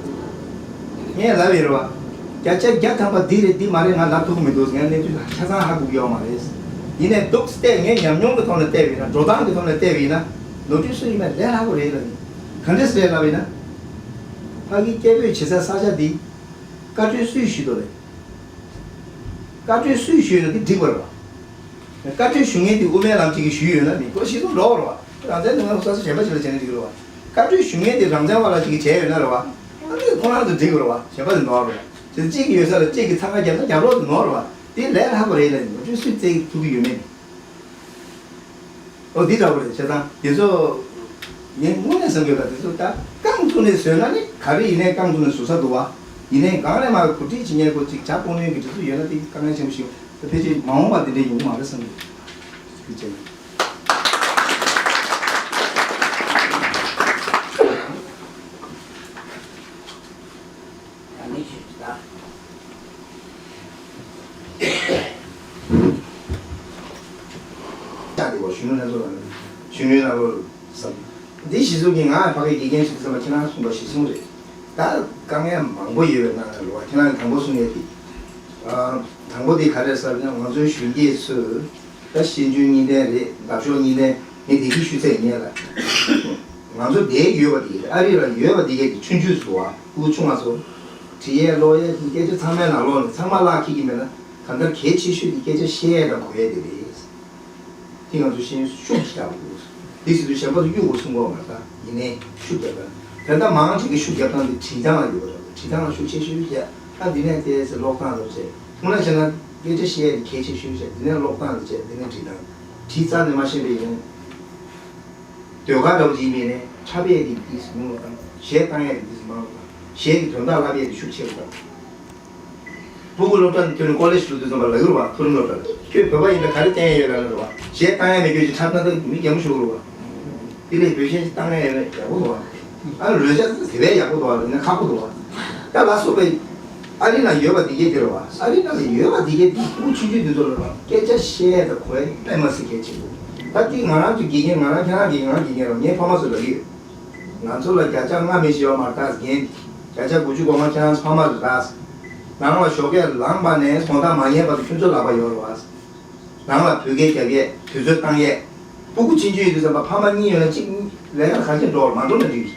ངས་ལབ་ཡོད་རེད་བ། བརྒྱ་ཆ་བརྒྱ་ཐམ་པ་འདི་རེད་འདི་མ་རེད་ང་ལབ་ཐུབ་ཀྱི་མི་འདུག་ངས་གནས་ཚུལ་ཆ་ཚང་ཧ་གོ་གི་ཡོད་མ་རེད། ཡིན་ནའི་འདུག་སྟེ་ངས་ཉམས་མྱོང་གི་ཐོག་ནས་བལྟས་པ་ཡིན་ན། འགྲོ་སྟངས་ཀྱི་ཐོག་ནས་བལྟས་པ་ཡིན་ན། ནོར་འཁྲུལ་སུ་ཡིན་ན་ལས་སླ་པོ་རེད་ལབ་ནི། ག་འདྲས་སེ་རེད་ལབ་ཡིན་ན། ཕ་གི་སྐད་འབོད་བྱེད་སའི་ས་ཆ་འདི། བཀའ་འཁྲོལ་སུས་ཞུས་འདུག་རེད། བཀའ་འཁྲོལ་སུས་ཞུས་ན་འདི་འགྲིག་པ་རེད་བ། བཀའ་འཁྲོལ་ཞུ་མཁན་དེ་དབུ་མའི་ལམ་གཅིག་གིས་ཞུས་ཡོད་ན་མི་ཁོ་གཞི་བཟུང་འགྲོ་བ་རེད་བ། རང་བཙན་དེ་ང་ཚོ་ས་ཆ་གཞན་པ་ཞིག་ལ་བྱས་ན་འགྲིག་གི་རེད་བ། བཀའ་འཁྲོལ་ཞུ་མཁན་དེ་རང་བཙན་པ་ལ་གཅིག་གིས་བྱས་ཡོད་ན་རེད་བ། ཨ་ནི་ཁོ་རང་ཚོ་འགྲིག་གི་རེད་བ། གཞན་པ་དེ་ནོར་རེད་བ། དེ་གཅིག་གིས་ཡོད་ས་ལ་གཅིག་གིས་འཚང་ཁ་རྒྱབ་ན་རྒྱབ་ལོག་དེ་ནོར་རེད་བ། དེ་ལས་སླ་པོ་རེད་ལ་ནོར་འཁྲུལ་སུས་བཙལ་ཐུབ་ཀྱི་ཡོད་མེད། ཨོ་འདི་འདྲ་བོ་རེད། བྱས་ཙང་དེ་ཚོ་ངས་དངོས་གནས་བསམ་གྱི་ཡོད་ལ། དེ་ཚོ་ད་རྐང་བཙུགས་ནས་བཟོས་ན་ནི་ག་རེ་ཡིན་ནའི་རྐང་བཙུགས་ནས་བཟོ་ས་འདུག་བ། ཡིན་ནའི་སྒང་ནས་མར་གོ་སྒྲིག་བྱེད་མཁན་ཁོ་ཅིག་བྱ་དཔོན་གནོན་གྱི་དེ་ཚོ་ཡོད་ན་དེ་དཀའ་ངལ་ཆེན་པོ་ཞིག་ད་ཕལ་ཆེར་མ་འོངས་པ་དེ་འདྲ་ཡོང་གི་མ་རེད་བསམ་གྱི་འདུག་ཅེས། ཡང་ནས་ཞུས་ཀྱི་ད། ཆགས་ཏེ་བ་གཞོན་ནུ་ལྷན་ཚོགས་ལ་གཞོན་ནུའི་ལམ་ལུགས་སམ། འདི་གཞི་བཟུང་གིས་ང་ཕ་གིའི་དགེ་རྒན་ཞིག་བསམ་པ་ཁྱེད་རང་གསུངས་པ་གཞི་བཟུང་རེད། ད་དཀའ་ངལ་མང་པོ་ཡོད་པའི་ནང་ནས་རེད་བ། ཁྱེད་རང་གིས་དང་པོ་གསུངས་ཡས་དེ། དང་པོ་དེ་ག་རེ་རེད་ཟེར་ན་ང་ཚོའི་གཞོན་སྐྱེས་ཚོས་ད་ཤེས་འཇོན་གཉིས་ལྡན་རེད། འདབ་གཤོག་གཉིས་ལྡན་ངས་བདེ་སྐྱིད་ཞུ་ཚད་ཡིན་ལ། ང་ཚོ་འདིར་ཡོད་པ་དེ་ཨ་རི་ལ་ཡོད་པ་དེ་གས་ཀྱི་ཆུང་ཆུང་ཚོ་བ་ཕྲུ་གུ་ཆུང་བ་ཚོ། བྲིས་ཡས་ཀློག་ཡས་སྐད་ཆ་ཚང་མའི་ནང་ལོགས་ནས་ཚང་མ་བརླག་འཁྱེར་གྱི་མེད་ན་གང་ལྟར་གལ་ཆེ་ཤོས་དེ་སྐད་ཆ་བཤད་ཡས་དང་གོ་ཡས་དེ་རེད། དེ་ང་ཚོ་ཤེས་ཡོན་ཤུགས་ཆེ་དྲགས་པ་འདུག་དེ་ཟེར་དུས་གཞན་པ་ཚོ་གཡུག་དགོས་གསུང་གི་ཡོད་མ་རེད་ད། ཡིན་ནའི་ཤུགས་རྒྱབ་སྟངས་དེ་ལྟ་མང་ཆེ་གི་ཤུགས་རྒྱབ་སྟངས་དེ་བྲིས་སྟངས་ལ་ཡོད་རེད། བྲིས་སྟངས་ལ་ཤུགས་ཆེ་ཤོས་བྱས། ཨ་འདི་ནས་བལྟས་ཚེ་ཀློག་སྟངས་ལ་བྱས། དངོས་གནས་བྱས་ན་སྐད་ཆ་བཤད་ཡས་དེ་གལ་ཆེ་ཤོས་བྱས། འདི་ནས་ཀློག་སྟངས་ལ་བྱས། འདི་ནས་བྲིས་སྟངས། བྲིས་རྩ་ནས་མ་ཤེས་པ་ཡིན་ན། ཟློས་གར་འདྲ་བོ་ཅིག་མིན་ནས་འཁྲབ་ཡས་དེ་དེ་ཟིན་མང་བ་དང་། གཞས་བཏང་ཡས་དེ་དེ་ཟིན་མང་བ་དང་། གཞས་ཀྱི་དོན་དག་ལབ་ཡས་དེ་ཤུགས་ཆེ་བ་དང་། སྤུ་གུ་སློབ་གྲྭ་ནས་ཐོན་ནས་ཀོ་ལེཇ་དུ་དུས་ཙམ་པ་ལབ་ཀྱི་རེད་བ། མཐོ་རིམ་སློབ་གྲྭ་ལ་ཁྱོད་བོད་པ་ཡིན་ན་ག་རེ་བསྟན་ཡས་ཡོད་ལབ་ན་རེད་བ། གཞས་བཏང་ཡས་མེད། ཁྱོད་ཀྱིས་འཁྲབ་ན་ད་མི་གད་མོ་ཤོར་གྱི་རེད་བ། དེ་ལས་བོད་གཞས་ཅིག་བཏང་ཡས་ཡོད་ན་ཡག་པོ་འདུག་བ། ཨ་ལོས་ཤག་དེ་བས་ཡག་པོ་འདུག་བ། ཡིན་ན་ཁག་པོ་འདུག་བ། ད་ལ་སོགས་པའི་ཨ་རི་ནང་ཡོད་པ་དེ་གས་དེ་རེད་བ། ཨ་རི་ནང་ལ་ཡོད་པ་དེ་གས་དེ་ཕྲུ་གུ་ཆུང་ཆུང་དེ་ཚོ་ལ་རེད་བ། སྐད་ཆ་བཤད་ཡས་དང་གོ་ཡས་དཔེ་མ་སྲིད་གལ་ཆེན་པོ། ད་དེ་ང་རང་ཚོ་དགེ་རྒན། ང་རང་ཁྱེད་རང་དགེ་རྒན། ང་དགེ་རྒན་རེད། ངའི་ཕ་མ་ཚོ་ལབ་ཀྱི་ཡོད། ང་ཚོ་ལ་བརྒྱ་ཆ་ལྔ་མི་ཤེས་པ་མ་རེད་ད་རྒན། བརྒྱ་ཆ་དགུ་བཅུ་གོ་ལྔ་ཁྱེད་རང་ཚོ་ཕ་མ་རེད་ད། ནང་ལ་ཞོགས་ཀས་ལངས་པ་ནས་དགོང་དག་མ་ཉལ་བར་དུ་ཁྱོད་ཚོའི་ལག་པ་ཡོད་རེད་བ། ནང་ལ་བོད་སྐད་རྒྱབ་ཡས། དུས་ཚོད་བཏང་ཡས། སྤུ་གུ་ཆུང་ཆུང་ཡོད་དུས་ཙམ་པ་ཕ་མ་གཉིས་ཡོད་ན་གཅིག་ལས་ཀར་ག་ཚོད་འགྲོ་བར་མ་འགྲོ་ན་འགྲིག་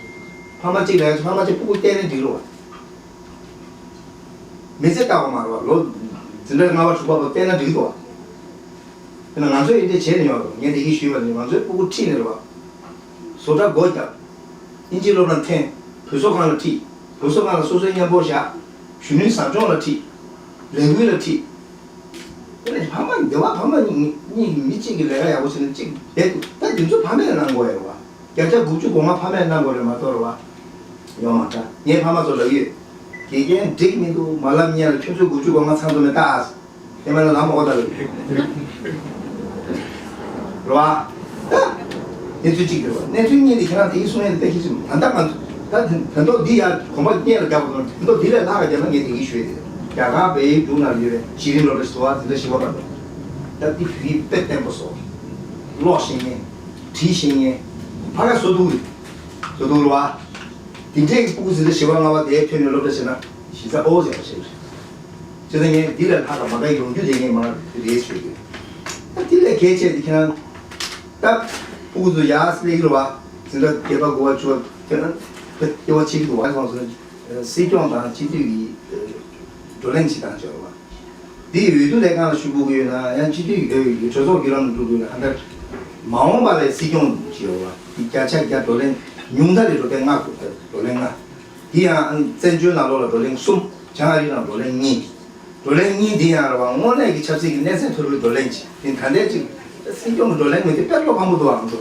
ཕ་མ་གཅིག་ལས་ཀ་ཕ་མ་གཅིག་སྤུ་གུ་བལྟས་ན་འགྲིག་རེད་བ། མི་ཚེ་བལྟ་བ་མ་རེད་བ། ལོ་འཛིན་གྲྭ་ལྔ་པ་དྲུག་པ་བར་བལྟས་ན་འགྲིག་འདུག་བ། དེ་ནས་ང་ཚོས་འདི་འདྲ་བྱས་ནས་ཡོང་རེད། ངས་དེ་གིས་ཞུས་པ་ནི་ང་ཚོའི་སྤུ་གུ་ཁྲིད་ནས་རེད་བ། བཟོ་གྲྭ་སྒོ་བརྒྱབ། ཨིན་ཇིའི་སློབ་གྲྭ་འཐེན། བུ་གསོ་ཁང་ལ་ཁྲིད། བུ་གསོ་ཁང་ལ་སོ་སོའི་མཉམ་པོ་བཞག་གཞོན་ནུའི་ཟབ་སྦྱོང་ལ་ཁྲིད། ལས་འགུལ་ལ་ཁྲིད། དེ་ནས་ཕ་མ་འདི་བ་ཕ་མ་གཉིས་གཉིས་མི་གཅིག་གིས་ལས་ཀ་ཡག་པོ་བྱས་ན་གཅིག་བསྡད་འདུག་ད་དེ་ཚོ་ཕ་མས་གནང་དགོས་ཡོད་རེད་བ། བརྒྱ་ཆ་དགུ་བཅུ་གོ་ལྔ་ཕ་མས་གནང་དགོས་རེད་མ་གཏོགས་རེད་བ། ཡོང་མ་ཐལ། ངས་ཕ་མ་ཚོ་ལབ་ཡོད། དགེ་རྒན་འགྲིག་མི་འདུག་མ་ལབ་སྔོན་ལ་ཁྱོད་ཚོས་དགུ་བཅུ་གོ་ལྔ་ཚང་ཚོ་མེད་ད། དེ་མ་ལ་ལམ་འོག་ད་ལ་རེད་བ། གནས་ཚུལ་གཅིག་རེད་བ། གནས་ཚུལ་གཉིས་དེ་ཁྱེད་རང་དེ་གིས་གསུང་ཡས་དེ་དཔེ་ཁྱད་ཆེ་མོད། ད་ལྟ་ང་ཚོ་ད་དོན་དོན་ཐོག་འདི་ཡར་གོམ་པ་སྔོན་ལ་རྒྱག་པ་དང་དོན་ཐོག་འདི་ལས་ལྷག་ག་རྒྱབ་ན་ངས་དེ་གིས་ཞུ་ཡས་དེ་རེད། རྒྱ་གར་བལ་ཡུལ་འབྲུག་ནང་ཡོད་པའི་གཞི་རིམ་སློབ་གྲྭ་ཞིག་འདུག་བ། དེ་འདྲ་ཞིག་བ་མ་གཏོགས། ད་འདི་བོད་ཡིག་དཔེ་བརྟན་པོ་བཟོ། ཀློག་ཤེས་མཁན། བྲིས་ཤེས་མཁན། ཕ་ག་བཟོ་འདུག་བཟོ་འདུག་རེད་བ། དེ་འདྲའི་སྤུ་གུ་འཛིན་གྲྭ་བཞི་པ་ལྔ་པ་དེ་ཐོན་ནས་སློབ་གྲྭ་བྱས་ན་གཞི་རྩ་ཨོ་ཟེར་བ་ཞིག་རེད། བྱས་ཙང་ངས་འདི་ལས་ལྷག་ག་མ་ག་ཡོང་རྒྱུ་དེ་ངས་མ་རེད་ཞུ་གི། ད་དེ་ལས་གལ་ཆེ་དེ་ཁྱེད་རང་། ད་སྤུ་གུ་ཚོ་ཡར་སླེབས་ཀྱི་རེད་བ། འཛིན་གྲྭ་བརྒྱད་པ་དགུ་པ་བཅུ་པ་ཐོན་ན་ད་སྐྱེ་བ་ཕྱི་གི་འདུག་བ་སོང་ཙང་། སྲིད་སྐྱོང་དང་སྤྱི་འཐུས་ཀྱི་བགྲོ་གླེང་བྱེད་སྟངས་བྱས་པ། འདི་འོས་བསྡུ་ལས་ཁང་ལ་ཞུགས་དགོས་ཀྱི་ཡོད་ན་ཡང་སྤྱི་འཐུས་ཀྱི་གྲོས་ཚོགས་བརྒྱུད་ལམ་དུ་འགྲོ་དགོས་ན་གང་ལྟར། མ་འོངས་པ་ལ་སྲིད་སྐྱོང་བྱེད་པ། འདི་བརྒྱ་ཆ་བརྒྱ་བགྲོ་གླེང་ཉུང་མཐའ་ལས་འགྲོ་གྲོལ་ལྔ་དགོས། བགྲོ་གླེང་ལྔ། འདི་ཡང་བཙན་བྱོལ་ནང་ལོགས་ལ་བགྲོ་གླེང་གསུམ། བྱང་ཨ་རི་ནང་བགྲོ་གླེང་གཉིས། བགྲོ་གླེང་གཉིས་འདི་ཡང་རེད་བ། དངོས་གནས་ཀྱི་ཆབ་སྲིད་ཀྱི་གནས་ཚད་མཐོ་པོའི་བགྲོ་གླེང་ཅིག་ཡིན། ད་ལྟའི་ཅིག་སྲིད་སྐྱོང་གི་བགྲོ་གླེང་མི་དེ་དཔེ་བློ་ཕམ་པོ་འདུག་ཨང་ཚོ།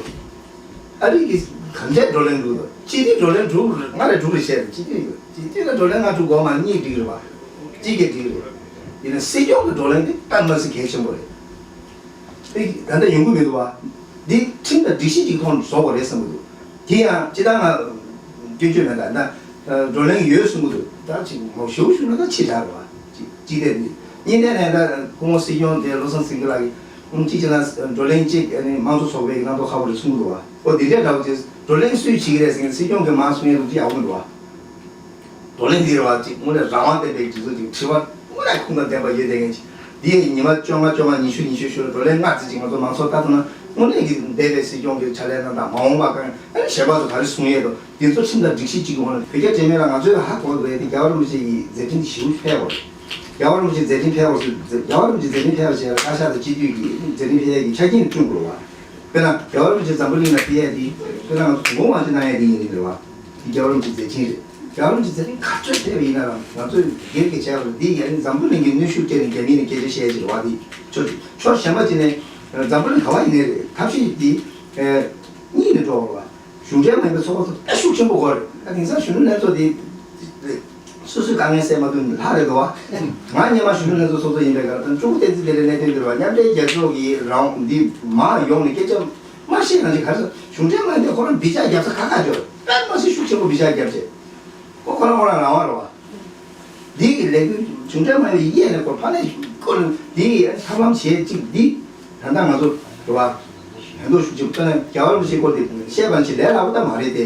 ཨ་རི་གི་གང་འདྲའི་བགྲོ་གླེང་འགྲོ་འདུག་སྤྱི་འཐུས་བགྲོ་གླེང་དྲུག་ལྔ་རེ་དྲུག་རེ་བྱས་རེད། སྤྱི་འཐུས་ཡོད། སྤྱི་འཐུས་ལ་བགྲོ་གླེང་ལྔ་དྲུག་འགོར་མ་གཉིས་འགྲིག་རེད་བ། གཅིག་གིས་འགྲིག་རེད། ཡིན་ན་སྲིད་སྐྱོང་གི་བགྲོ་གླེང་དེ་དཔེ་མ་སྲིད་གལ་ཆེན་པོ་རེད། དེ་ད་ལྟ་ཡོང་གི་མི་འདུག་བ། འདི་ཁྲིམས་དང་སྒྲིག་གཞི་གཅིག་ཐོག་ནས་བཟོ་དགོས་རེད་བསམ་གྱི་འདུག་དེ་ཡང་སྤྱི་བཏང་ང་སྐྱོན་བརྗོད་མེད། ད་ད་བགྲོ་གླེང་ཡོད་གསུང་གི་འདུག་ད་ཅིག་མང་ཞུ་ཞུ་ན་ད་ཕྱི་དྲགས་རེད་བ། ཅིག་ཅིག་དེ་ནི་གཉིས་ནས་ནས་ད་སྐུ་ངོ་སྲིད་སྐྱོང་དེ་བློ་བཟང་སེང་གེ་ལགས་ཀྱིས་ཨང་གཅིག་བྱས་ན་བགྲོ་གླེང་གཅིག་ཨ་ནི་དམངས་གཙོ་ཚོགས་པའི་གནང་ཐོག་ཁག་པོ་རེད་གསུང་གི་འདུག་བ། ཨོ་དེ་འདྲའི་འདྲ་བོ་ཅིག་བགྲོ་གླེང་སུས་བྱེད་ཀྱི་རེད་ཟེར་མཁན་སྲིད་སྐྱོང་གིས་མར་གསུང་ཡས་འདུག་ཅིག་ཡག་པོ་མི་འདུག་བ། བགྲོ་གླེང་འདི་རེད་བ། ཅིག་དངོས་གནས་རང་དབང་ལྡན་པའི་སྒྲིག་འཛུགས་ཅིག་དྲི་བ་དངོས་གནས་ཁུངས་དང་ལྡན་པ་ཡོད་བསྡད་མཁན་ཅིག་འདི་ཡི་ཉི་མ་བཅོ་ལྔ་བཅོ་ལྔ་ཉི་ཤུ་ཉི་ཤུ་ཤུ་ལ་བགྲོ་གླེང་ལྔ་ཙམ་ཅིག་ང་ཚོ་མང་ཚོགས་ལྟ་ཐུབ་ན་དངོས་གནས་ཀྱི་འདས་པའི་སྲིད་སྐྱོང་གི་ཕྱག་ལས་གནང་སྟངས་མ་འོངས་པ་གང་ཨ་ནི་གཞན་པ་ཚོ་ག་རེ་གསུང་ཡས་དང་འདི་ཚོ་ཁྲིམས་དང་སྒྲིག་གཞི་གཅིག་གི་འོག་ན་བོད་རྒྱ་འབྲེལ་མོལ་ལ་ང་ཚོས་ཧ་གོ་དགོས་ཡས་དེ་རྒྱལ་བ་རིན་པོ་ཆེ་ཡི་མཛད་འཕྲིན་དེ་ཞེ་པོ་ཕལ་བ་རེད། རྒྱལ་བ་རིན་པོ་ཆེ་མཛད་འཕྲིན་ཕལ་བ་ཞིག་རྒྱལ་བ་རིན་པོ་ཆེ་མཛད་འཕྲིན་ཕལ་བ་ཞིག་བཀའ་ཤག་དང་སྤྱི་འཐུས་ཀྱི་མཛད་འཕྲིན་ཕལ་ཡས་ཀྱི་ཆ་རྐྱེན་བསྐྲུན་དགོས་བ། དཔེར་ན་རྒྱལ་བ་རིན་པོ་ཆེ་འཛམ་བུ་གླིང་ལ་ཕེབས་ཡས་འདི་དཔེར་ན་ང་ཚོ་དུས་འཁོར་དབང་ཆེན་གནང་ཡས་འདི་ཡིན་ནི་རེད་བ། འདི་རྒྱལ་བ་རིན་པོ་ཆེའི་མཛད་འཕྲིན་རེད། རྒྱལ་བ་རིན་པོ་ཆེའི་མཛད་འཕྲིན་ག་ཚོད་ཕེབས་པ་ཡིན་ན་རང་ང་ཚོས་སྒེར་གྱི་བྱས་པ་རེད། འདི་ཡ་ནི་འཛམ་བུ་གླིང་གི་གནོན་ཤུགས་སྤྲད་ནས་རྒྱ་མི་ནས་སྐད་ཆ་བཤད་ཀྱི་རེད་བ། འདི་ཕྱོགས་གཅིག་ཕྱོགས་གཞན་པ་གཅིག་ནས་འཛམ་བུ་གླིང་ག་བ་ཡིན་ནའི་རེད། ཐབས་ཤེས་འདི་གཉིས་ནས་འགྲོ་བ་རེད་བ། གཞུང་འབྲེལ་མ་ཡིན་པའི་ཚོགས་པ་ཚོ་དཔེ་ཤུགས་ཆེན་པོ་དགོས་རེད། ད་དེང་སང་གཞོན་ནུ་ལྷན་ཚོགས་འདི་སོ་སོའི་དཀའ་ངལ་སེལ་མ་ཐུབ་ནས་ལྷག་རེད་འདུག་བ། ང་སྔོན་མ་གཞོན་ནུ་ལྷན་ཚོགས་ཚོགས་གཙོ་ཡིན་པའི་སྐབས་དང་ཀྲུང་གོ་བསྟན་འཛིན་ལྡན་ལྡན་གནད་དོན་འདིར་བ་མཉམ་འབྲེལ་རྒྱལ་ཚོགས་ཀྱི་རང་འདི་མ་ཡོང་ནས་སྐད་ཆ་མ་བཤད་ནང་བཞིན་ག་རེ་ཟེར། གཞུང་འབྲེལ་མ་ཡིན་ཏེ་ཁོ་རང་འབུད་ཆག་རྒྱབ་ས་ཁ་ཁ་འཇོག་དཔེ་མ་སྲིད་ཤུགས་ཆེན་པོ་འབུད་ཆག་རྒྱབ་བྱས། ཁོ་ཁོ་རང་ཁོ་རང་རང་དབང་རེད་བ། འདི་གི་ལས་འགུལ་གཞུང་འབྲེལ་མ་ཡིན་པའི་གཡས་ནས་སྐོར་ཕ་ནས་སྐོར་འདི་ཡི་ཐབས་ལམ་བྱེད་ཅིག་འདི་ད་ལྟ་ང་ཚོ་རེད་བ། ཧན་ཏོ་ཤུགས་ཆེན་པོ་ལྟ་ན་རྒྱལ་བ་རིན་པོ་ཆེའི་སྐོར་དེ་བཤད་པ་ཞིག་ལས་སླ་པོ་ད་མ་རེད་དེ།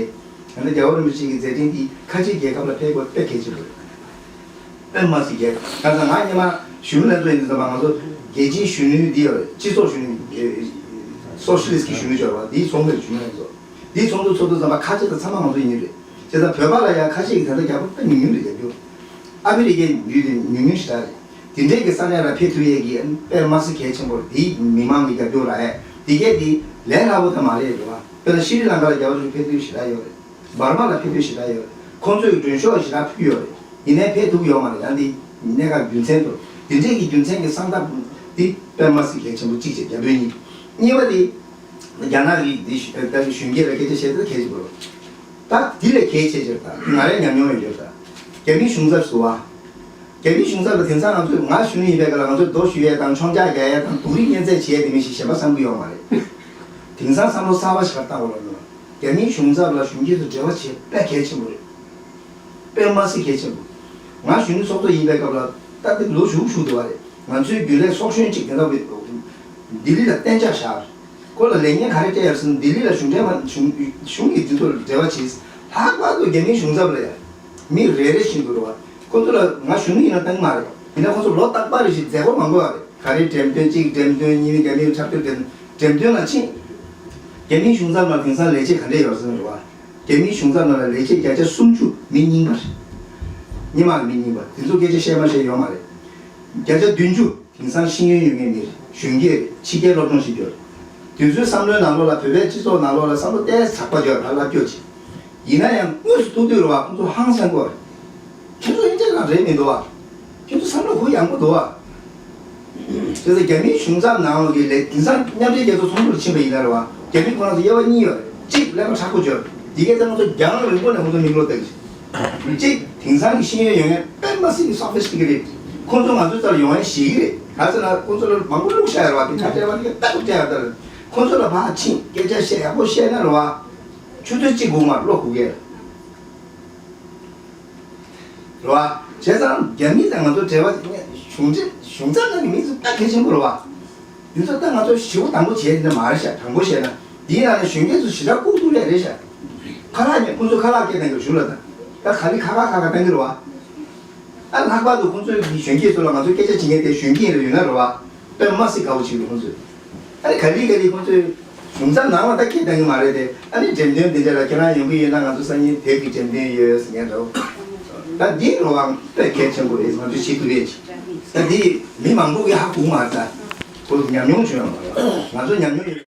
ད་ལྟ་རྒྱལ་བ་རིན་པོ་ཆེ་གི་མཛད་འཕྲིན་འདི་ཁ་ཆེའི་རྒྱལ་ཁབ་ལ་ཕན་དགོས་དཔེ་གལ་ཆེན་པོ་རེད། དཔེ་མ་སྲིད་གལ། ཁ་སང་ང་སྔོན་མ་གཞོན་ནུ་ལྷན་ཚོགས་ཡིན་དུས་ཙམ་པ་ང་ཚོ་རྒྱལ་སྤྱིའི་གཞོན་ནུའི་འདི་ཡོད་རེད། སྤྱི་ཚོགས་གཞོན་ནུ། སོ་ཤི་ལིསི་གི་གཞོན་ནུ་ཡོད་རེད་བ། འདིའི་ཚོགས་མིར་གཞོན་ནུ་ལྷན་ཚོགས། འདིའི་ཚོགས་འདུ་ཚོགས་དུས་ཙམ་པ་ཁ་ཆེ་དང་ཚང་མ་ང་ཚོ་ཡིན་རེད། བྱས་ཙང་བོད་པ་ལ་ཡང་ཁ་ཆེ་གི་ད་ལྟ་རྒྱ་པོ་དཔེ་ཉུང་ཉུང་རེད། རྒྱབ་སྐྱོར། ཨ་མི་རི་ཀའི་ཡུལ་དེ་ཉུང་ཉུང་ཞེ་དྲག་རེད། དེ་འདྲའི་གི་ས་གནས་ལ་ཕེབས་ཐུབ་ཡས་ཀྱི་དཔེ་མ་སྲིད་གལ་ཆེན་པོ་རེད། དེའི་མི་མང་གི་རྒྱབ་སྐྱོར་རག་ཡས་དེ་གས་དེ་ལས་སླ་པོ་ད་མ་རེད་རེད་བ། དཔེར་ན་ཤྲི་ལང་ཀ་ལ་རྒྱལ་བ་རིན་པོ་ཆེ་ཕེབས་ཐུབ་ཞེ་དྲག་ཡོད་རེད། འབར་མ་ལ་ཕེབས་ཐུབ་ཞེ་དྲག་ཡོད་རེད། ཁོང་ཚོས་མགྲོན་ཤོག་ཞེ་དྲག་ཕུལ་ཡོད་རེད། ཡིན་ནའི་ཕེབས་ཐུབ་ཡོད་མ་རེད། ཡང་དེ་གནད་འགག་རྒྱུ་མཚན་དུ་དེ་འདྲའི་གི་རྒྱུ་མཚན་གྱི་གསང་སྟབས་དེ་དཔེ་མ་སྲིད་གལ་ཆེན་པོ་གཅིག་བྱས། རྒྱ་བོད་གཉིས། གཉིས་པ་དེ་རྒྱ་ནག་གི་དེ་ད་གཞོན་སྐྱེས་ལ་སྐད་ཆ་བཤད་དུས་གལ་ཆེན་པོ་རེད། ད་དེ་ལས་གལ་ཆེ་ཆེར་ད་ང་རའི་ཉམས་མྱོང་ཡོད་ཡོད་ད། རྒྱ་མིའི་གཞུང་ཚབ་ཟུར་བ། རྒྱ་མིའི་གཞུང་ཚབ་ལ་དེང་སང་ང་ཚོས་ང་གཞོན་ནུ་ཡིན་པའི་སྐབས་ལ་ང་ཚོས་རྡོ་གཞུ་ཡས་དང་མཆོང་རྒྱག་རྒྱག་ཡས་དང་སྡུག་རུས་བསྙེན་ཚད་བྱེད་ཡས་དེ་མིན་ཞིག་གཞན་པ་བསམ་གྱི་ཡོད་མ་རེད། དེང་སང་བསམ་བློ་གསར་པ་ཞིག་བཏང་དགོས་ལབ་ན། རྒྱ་མིའི་གཞུང་ཚབ་ལ་གཞོན་སྐྱེས་ཚོ་འབྲེལ་བ་བྱེད་དཔེ་གལ་ཆེན་པོ་རེད། དཔེ་མ་སྲིད་གལ་ཆེན་པོ། ང་གཞོན་ནུ་ཚོགས་གཙོ་ཡིན་པའི་སྐབས་ལ་ད་ལྟ་ལོ་བཞུགས་བཞུགས་འདུག་བ་རེད། ང་ཚོའི་རྒྱུན་ལས་ཚོགས་གཞོན་གཅིག་དེ་འདྲ་བའི་ལྡི་ལི་ལ་གཏན་འཇགས་བཞག་ཁོ་ལ་ལས་འགན་ག་རེ་སྤྲད་ཡོད་ཟེར་ན་ལྡི་ལི་ལ་གཞུང་འབྲེལ་མ་གཞུང་གཞུང་གི་འདི་ཚོ་ལ་འབྲེལ་བ་བྱེད། ལྷག་པར་དུ་རྒྱ་མིའི་གཞུང་ཚབ་ལ་ཡ། མི་རེ་རེ་བཞིན་དུ་རེད་བ། ཁོ་ཚོ་ལ་ང་ཞུ་ནི་ཡིན་ན་བཏང་གི་མ་རེད། ཡིན་ན་ཁོ་ཚོ་ལོ་རྟག་པར་རེ་བཞིན་མཛད་སྒོ་མང་པོ་ཡོད་རེད། ག་རེ་འགྲེམས་སྟོན་གཅིག་འགྲེམས་སྟོན་གཉིས་ནི་རྒྱ་མིའི་འཁྲབ་སྟོན་འགྲེམས་འགྲེམས་སྟོན་ལ་ཕྱིན། རྒྱ་མིའི་གཞུང་ཚབ་ནང་དེང་སང་ལས་བྱེད་ག་འདྲས་ཡོད་ཟེར་ན་རེད་བ། རྒྱ་མིའི་གཞུང་ཚབ་ནང་ལ་ལས་བྱེད་བརྒྱ་ཆ་སུམ་ཅུ་མི་རྙིང་པ་རེད། སྔོན་མ་མི་རྙིང་པ་དེ་ཚོ་སྐད་ཆ་བཤད་མ་བཤད་ཡོད་མ་རེད། བརྒྱ་ཆ་བདུན་ཅུ་དེང་སང་ཤེས་ཡོན་ཡོད་མཁན་མི་རེད། གཞོན་སྐྱེས་རེད། ཕྱི་རྒྱལ་སློབ་སྦྱོང་བྱེད་རྒྱུ་རེད། དེ་ཚོའི་བསམ་བློའི་ནང་ལོགས་ལ་བོད་པའི་སྤྱི་ཚོགས་ནང་ལོགས་ལ་བསམ་བློ་ཏོག་ཙམ་ཚ་པོ་ཡོད་རེད། ལབ་རྒྱུ་ཅིག་ཡིན་ན་ཡང་དངོས་སུ་ཐུག་དུས་རེད་བ། ཁོང་ཚོ་ཧང་སང་གོ་རེད། ཁྱོད་ཚོ་ཨིན་ཇི་ནང་རེད་མི་འདུག་བ། ཁྱོད་ཚོ་བསམ་བློ་གུ་ཡངས་པོ་འདུག་བ། ཁྱོད་ཚོ་རྒྱ་མིའི་གཞུང་ཚབ་ནང་ལོགས་ཀྱི་ལས་དེང་སང་མཉམ་འབྲེལ་རྒྱལ་ཚོགས་ཚོགས་འདུར་ཕྱིན་པ་ཡིན་ན་རེད་བ། རྒྱ་མི་ཁོ་རང་ཚོ་དབྱེ་བ་གཉིས་ཡོད་རེད། གཅིག་ཀླད་པ་མཁྲེགས་པོ་ཅིག་ཡོད་རེད། དེ་གས་ད་ང་ཚོ་རྒྱང་རིང་པོ་ནས་ཁོང་ཚོ་མིག་ལོག་ལྟ་གི་རེད། གཅིག་དེང་སང་གི་ཤེས་ཡོན་ཡོད་མཁན་དཔེ་མ་སྲིད་ཀྱི་སོ་ཕི་སི་ཊི་ཀེ་ཊེཌ་རེད། ཁོང་ཚོ་ང་ཚོའི་རྩ་ལ་ཡོང་ཡ་ཞེད་ཀྱི་རེད། ག་ཚོད་ན་ཁོང་ཚོ་ལ་མང་པོ་བླུགས་བཞག་ཡོད་རེད་བ། དེ་ཁ་བྲལ་བ་དེ་གས་ཏག་ཏག་བྲལ་ཡོད་རེད། ཁོང་ཚོ་ལ་ཕར་ཕྱིན་སྐད་ཆ་བཤད་ཡག་པོ་བཤད་ན་རེད་བ། ཆུ་ཚོད་གཅིག་སྒུག་མ་བློ་སྒུག་གས། རེད་བ། བྱས་ཙང་རྒྱ་མི་དང་ང་ཚོ་འབྲེལ་བ་གཞུང་འབྲེལ་གཞུང་ཚབ་ནང་གི་མི་ཚོ་ད་གལ་ཆེན་པོ་རེད་བ། འདི་ཚོ་ད་ང་ཚོ་ཞེ་པོ་དང་པོ་བྱས་ནི་མ་རེད་ཤག་དྲང་པོ་བཤད་ན་འདིའི་ནང་ནས་གཞོན་སྐྱེས་ཚོ་ཞེ་དྲག་ལྐུགས་ཐུབ་ཡ་རེད་ཤག་ཁ་ལག་ཉོ། ཁོང་ཚོ་ཁ་ལག་སྐད་བཏང་གི་གཞུང་ལ་ད་ད་ག་ལི་ཁ་ཁ་ཁ་ཁ་བཏང་གི་རེད་བ། ཨ་ལྷག་པར་དུ་ཁོང་ཚོའི་གཞོན་སྐྱེས་ཚོ་ལ་ང་ཚོ་སྐད་ཆ་བྱེད་མཁན་དེ་གཞོན་སྐྱེས་རེ་ཡོད་ན་རེད་བ། དཔེ་མ་སྲིད་དགའ་པོ་བྱེད་ཀྱི་ཁོང་ཚོས། ཨ་ནི་ག་ལེ་ག་ལེ་ཁོང་ཚོས་གཞུང་ཚབ་ནང་ལ་ད་སྐད་བཏང་གི་མ་རེད་དེ། ཨ་ནི་འགྲེམས་སྟོན་དེ་འདྲ་ལ་ཁྱེད་རང་ཡོང་གི་ཡོད་ན་ང་ཚོ་སང་ཉིན་དེབ་ཀྱི་འགྲེམས་སྟོན་ཡོད་ཟེར་མཁན་འདྲ་བོ། ད་འདི་རོ་ཨང་དཔེ་གལ་ཆེན་པོ་རེད། ང་ཚོས་བྱེད་ཐུབ་ཡས་ཅིག་ད་འདི་མི་མང་པོ་གིས་ཧ་གོ་མ་རེད། ད་ཁོ་ཉམས་མྱོང་བྱུང་ཡོད་མ་རེད། ང་ཚོ་ཉམས་མྱོང་ཡོད།